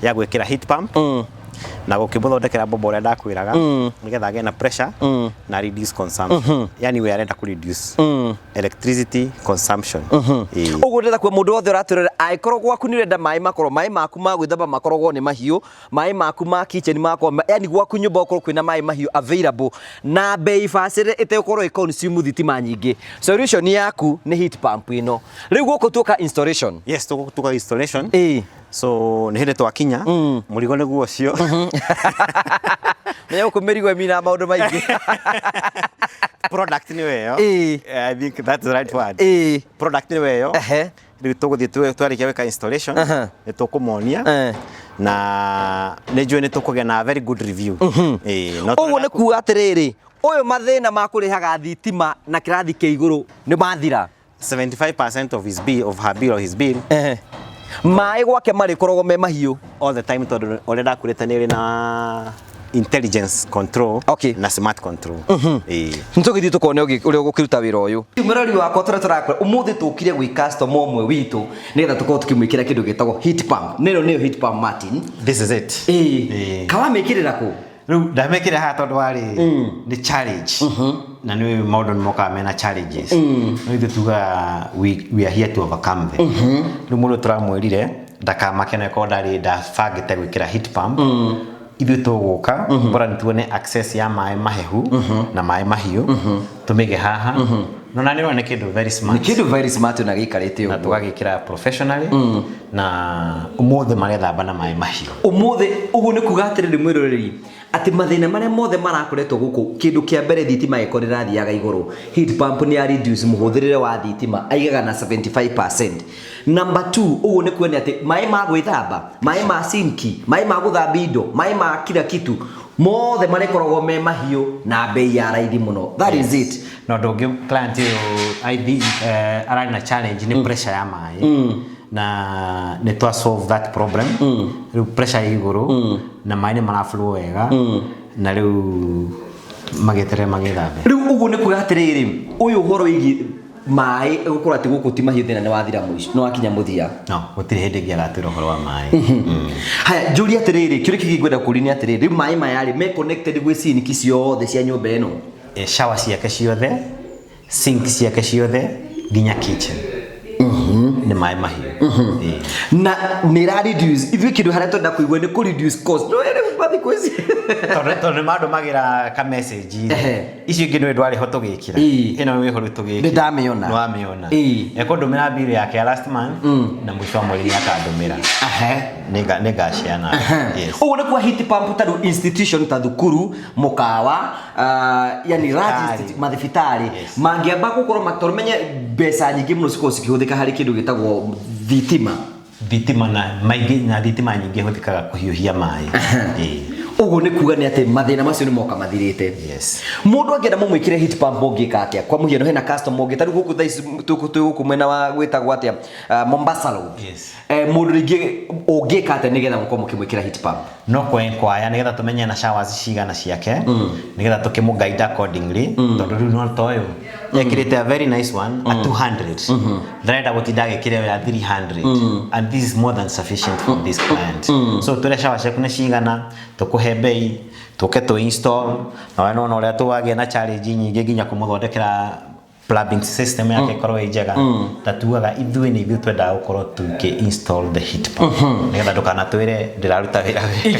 [SPEAKER 5] ya gwĩkĩra heat pump na gũkĩmũthondekera bomba ũrĩa ndakwĩraga nĩgetha agĩe na pressure na reduce consumption. Yani we arenda kũ reduce electricity consumption.
[SPEAKER 2] Ũguo ndĩrenda kuga mũndũ wothe ũratwĩrorera, angĩkorwo gwaku nĩ ũrenda maĩ makorwo maĩ maku ma gwĩthamba makoragwo nĩ mahiũ, maĩ maku ma kitchen makorwo, yani gwaku nyũmba gũkorwo kwĩna maĩ mahiũ available na bei bacĩrĩre ĩtegũkorwo ĩ consume thitima nyingĩ, solution yaku nĩ heat pump ĩno. Rĩu gũkũ tuoka installation.
[SPEAKER 5] Yes, tuoka installation. So nĩ hĩndĩ twakinya mũrigo nĩguo ũcio.
[SPEAKER 2] Menya gũkũ mĩrigo ĩminaga maũndũ maingĩ.
[SPEAKER 5] Product nĩyo ĩyo. I think that's the right word. Product nĩyo ĩyo. Rĩu tũgũthiĩ twarĩkia gwĩka installation nĩ tũkũmonia na nĩ njũĩ nĩ tũkũgĩa na very good review.
[SPEAKER 2] Ũguo nĩ kuga atĩrĩrĩ, ũyũ mathĩna ma kũrĩhaga thitima na kĩrathi kĩa igũrũ nĩ mathira.
[SPEAKER 5] 75% of his bill, of her bill or his bill.
[SPEAKER 2] Maĩ gwake marĩkoragwo me mahiũ
[SPEAKER 5] all the time tondũ ũrĩa ndakwĩrĩte nĩ ĩrĩ na intelligence control na smart control.
[SPEAKER 2] Nĩtũgĩthiĩ tũkone ũrĩa ũgũkĩruta wĩra ũyũ. Mũrori wakwa tũrĩa tũrakora ũmũthĩ tũkire gwĩ customer ũmwe witũ nĩgetha tũkorwo tũkĩmwĩkĩra kĩndũ gĩtagwo heat pump. Nĩno nĩyo heat pump, Martin.
[SPEAKER 5] This is it.
[SPEAKER 2] Kawamĩkĩrĩra kũ?
[SPEAKER 5] Rĩu ndamĩkĩra haha tondũ warĩ nĩ challenge na nĩ maũndũ nĩ mokaga mena challenges. No ithuĩ tugaga we are here to overcome them. Rĩu mũndũ tũramwĩrire ndakamake na korwo ndarĩ ndabangĩte gwĩkĩra heat pump. Ithuĩ tũgũka bora nĩ tuone access ya maĩ mahehu na maĩ mahiũ tũmĩige haha. No na nĩ ũrona nĩ kĩndũ very smart.
[SPEAKER 2] Nĩ kĩndũ very smart na gĩikarĩte
[SPEAKER 5] Na
[SPEAKER 2] ũguo.
[SPEAKER 5] tũgagĩkĩra professionally na ũmũthĩ marethamba na maĩ mahiũ.
[SPEAKER 2] Ũmũthĩ ũguo nĩ kuga atĩrĩrĩ mwĩroreri, Atĩ mathĩna marĩa mothe marakoretwo gũkũ, kĩndũ kĩa mbere, thitima ĩkorwo ĩrathiaga igũrũ, heat pump nĩ ya reduce mũhũthĩrĩre wa thitima, aigaga na 75%. Number 2, ũguo nĩ kuonia atĩ maĩ ma gwĩthamba, maĩ ma sinki, maĩ ma gũthambia indo, maĩ ma kila kitu mothe marĩkoragwo me mahiũ na bei ya raithi mũno. That is it.
[SPEAKER 5] Na ũndũ ũngĩ, client ũyũ, I think, ararĩ na challenge nĩ pressure ya maĩ, na nĩ twa solve that problem. Rĩu pressure ĩ igũrũ na maĩ nĩ maraflow wega, na rĩu magĩeterere magĩthambe.
[SPEAKER 2] Rĩu ũguo nĩ kuga atĩrĩrĩ, ũyũ ũhoro wĩgiĩ maĩ gũkorwo atĩ gũkũ ti mahiũ, thĩna nĩ wathira mũico, nĩ wakinya mũthia.
[SPEAKER 5] No gũtirĩ hĩndĩ ĩngĩ agatwĩra ũhoro wa maĩ.
[SPEAKER 2] Haya, njũria atĩrĩrĩ, kĩũria kĩngĩ ngwenda kũũria nĩ atĩrĩrĩ, rĩu maĩ maya rĩ, me connected gwĩ sinki ciothe cia nyũmba ĩno?
[SPEAKER 5] Shower ciake ciothe, sink ciake ciothe, nginya kitchen nĩ maĩ mahiũ.
[SPEAKER 2] Na nĩ ĩra reduce, ithuĩ kĩndũ harĩa twenda kũigua nĩ kũ reduce cost, no ĩrĩ mathikũ ici.
[SPEAKER 5] Tondũ nĩ mandũmagĩra ka message. Icio ingĩ nĩ ndwarĩ ho tũgĩkĩra. Ĩno wĩho rĩu tũgĩkĩra.
[SPEAKER 2] Nĩ ndamĩona.
[SPEAKER 5] Nĩ wamĩona. Ekũndũmĩra bill yake ya last month, na mũico wa mweri nĩ akandũmĩra. Nĩngaciana, yes.
[SPEAKER 2] Ũguo nĩ kwa heat pump, ta rĩu institution ta thukuru, mũkawa, yani large
[SPEAKER 5] Thibitarĩ.
[SPEAKER 2] Mathibitarĩ mangĩamba gũkorwo tondũ menye mbeca nyingĩ mũno cikorwo cikĩhũthĩka harĩ kĩndũ gĩtagwo thitima.
[SPEAKER 5] Thitima na maingĩ, na thitima nyingĩ hũthĩkaga kũhiũhia maĩ.
[SPEAKER 2] Ũguo nĩ kuga nĩ atĩ mathĩna macio nĩ moka mathirĩte.
[SPEAKER 5] Yes.
[SPEAKER 2] Mũndũ angĩenda mũmwĩkĩre heat pump, ũngĩka atĩa? Kwa mũhiano, hena customer ũngĩ tarĩu gũkũ thaa ici twĩ gũkũ mwena wa gwĩtagwo atĩa, Mombasa Road. Mũndũ rĩngĩ ũngĩka atĩa nĩgetha mũkorwo mũkĩmwĩkĩra heat pump?
[SPEAKER 5] No kwenkwaya nĩgetha tũmenye na showers cigana ciake, nĩgetha tũkĩmũ guide accordingly, tondũ rĩu no ta ũyũ ekĩrĩte a very nice one a 200, ndarenda gũtinda agĩkĩra ĩyo ya 300, and this is more than sufficient for this client. So twĩre shower ciaku nĩ cigana, tũkũhe bei, tũke tũ install. Na we nona ũrĩa tũwagĩa na challenge nyingĩ nginya kũmũthondekera plumbing system yake ĩkorwo ĩ njega. Ta tugaga ithuĩ nĩ ithuĩ twendaga gũkorwo tũkĩ install the heat pump nĩgetha ndũkanatwĩre ndĩraruta wĩra wega.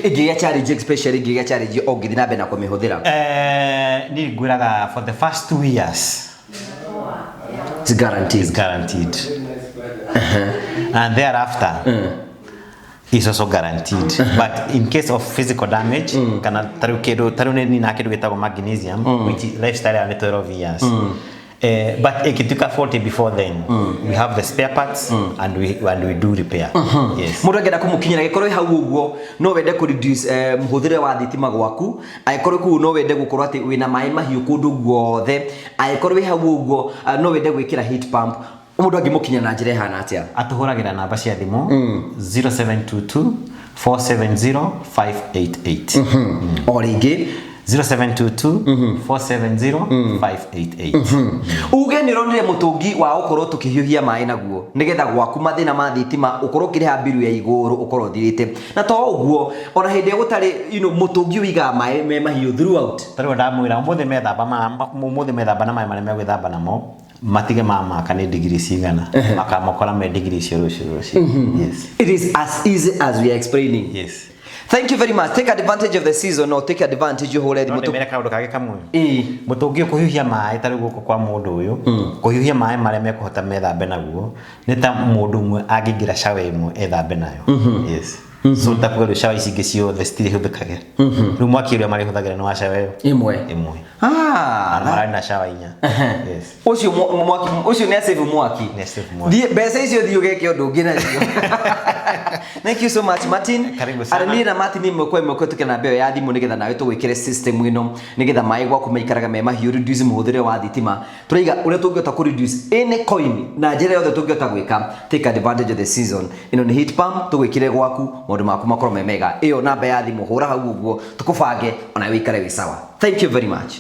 [SPEAKER 2] Ĩngĩgĩa challenge, especially ĩngĩgĩa challenge ũngĩthiĩ na mbere na kũmĩhũthĩra?
[SPEAKER 5] Niĩ ngwĩraga for the first 2 years
[SPEAKER 2] It's guaranteed.
[SPEAKER 5] Is guaranteed, and thereafter is also guaranteed, but in case of physical damage, kana tarĩu kĩndũ tarĩu nĩ nina kĩndũ gĩtagwo magnesium, which is lifestyle ya nĩ 12 years. But ikituka 40 before then, we have the spare parts and we do repair, yes.
[SPEAKER 2] Mũndũ angĩenda kũmũkinyĩra, gĩkorwo ĩ hau ũguo no wende kũ reduce mũhũthĩre wa thitima gwaku, angĩkorwo kũu no wende gũkorwo atĩ wĩna maĩ mahiũ kũndũ guothe, angĩkorwo wĩ hau ũguo no wende gwĩkĩra heat pump, mũndũ angĩmũkinya na njĩra ĩhana atĩa?
[SPEAKER 5] Atũhũragĩra namba cia thimũ 0722 470 588.
[SPEAKER 2] O rĩngĩ?
[SPEAKER 5] 0722 470 588.
[SPEAKER 2] Uge nĩ ũronire mũtũngi wa gũkorwo tũkĩhiũhia maĩ naguo, nĩgetha gwaku mathĩna ma thitima ũkorwo ũkĩrĩha mbiru ya igũrũ ũkorwo ũthirĩte. Na to ũguo, ona hĩndĩ ĩrĩa gũtarĩ mũtũngi ũigaga maĩ me mahiũ throughout.
[SPEAKER 5] Tarĩu ndamwĩra ũmũthĩ methamba ũmũthĩ methamba na maĩ marĩa megwĩthamba namo, matige mamaka nĩ digiri cigana, makamokora me digiri icio rũciũ rũciũ, yes.
[SPEAKER 2] It is as easy as we are explaining.
[SPEAKER 5] Yes.
[SPEAKER 2] Thank you very much. Take advantage of the season or take advantage, ũhũre
[SPEAKER 5] No
[SPEAKER 2] thimũ.
[SPEAKER 5] ndĩmere kaũndũ kangĩ kamwe.
[SPEAKER 2] Ĩĩ.
[SPEAKER 5] Mũtũngi ũkũhiũhia maĩ, tarĩu gũkũ kwa mũndũ ũyũ, kũhiũhia maĩ marĩa mekũhota methambe naguo nĩ ta mũndũ ũmwe angĩingĩra shower ĩmwe ethambe nayo, yes. So ta kuga rĩu shower ici ingĩ ciothe citirĩhũthĩkagĩra, rĩu mwaki ũrĩa marĩhũthagĩra nĩ wa shower ĩyo
[SPEAKER 2] ĩmwe.
[SPEAKER 5] Ĩmwe.
[SPEAKER 2] Ah.
[SPEAKER 5] Na mararĩ na shower inya, yes.
[SPEAKER 2] Ũcio mwaki ũcio nĩ asave mwaki.
[SPEAKER 5] Nĩ asave mwaki.
[SPEAKER 2] Thiĩ mbeca icio, thiĩ ũgeke ũndũ ũngĩ nacio. Thank you so much, Martin.
[SPEAKER 5] Karibu sana.
[SPEAKER 2] Araniĩ na Martin ĩmwe kwa ĩmwe kũhetũkĩra namba ĩyo ya thimũ, nĩgetha nawe tũgwĩkĩre system ĩno, nĩgetha maĩ gwaku maikaraga me mahiũ, reduce mũhũthĩre wa thitima. Tũraiga ũrĩa tũngĩhota kũ reduce any coin na njĩra yothe tũngĩhota gwĩka. Take advantage of the season. Ĩno nĩ heat pump tũgwĩkĩre gwaku, maũndũ maku makorwo me mega. Ĩyo namba ya thimũ, hũra hau ũguo tũkũbange, ona wĩikare wĩ sawa. Thank you very much.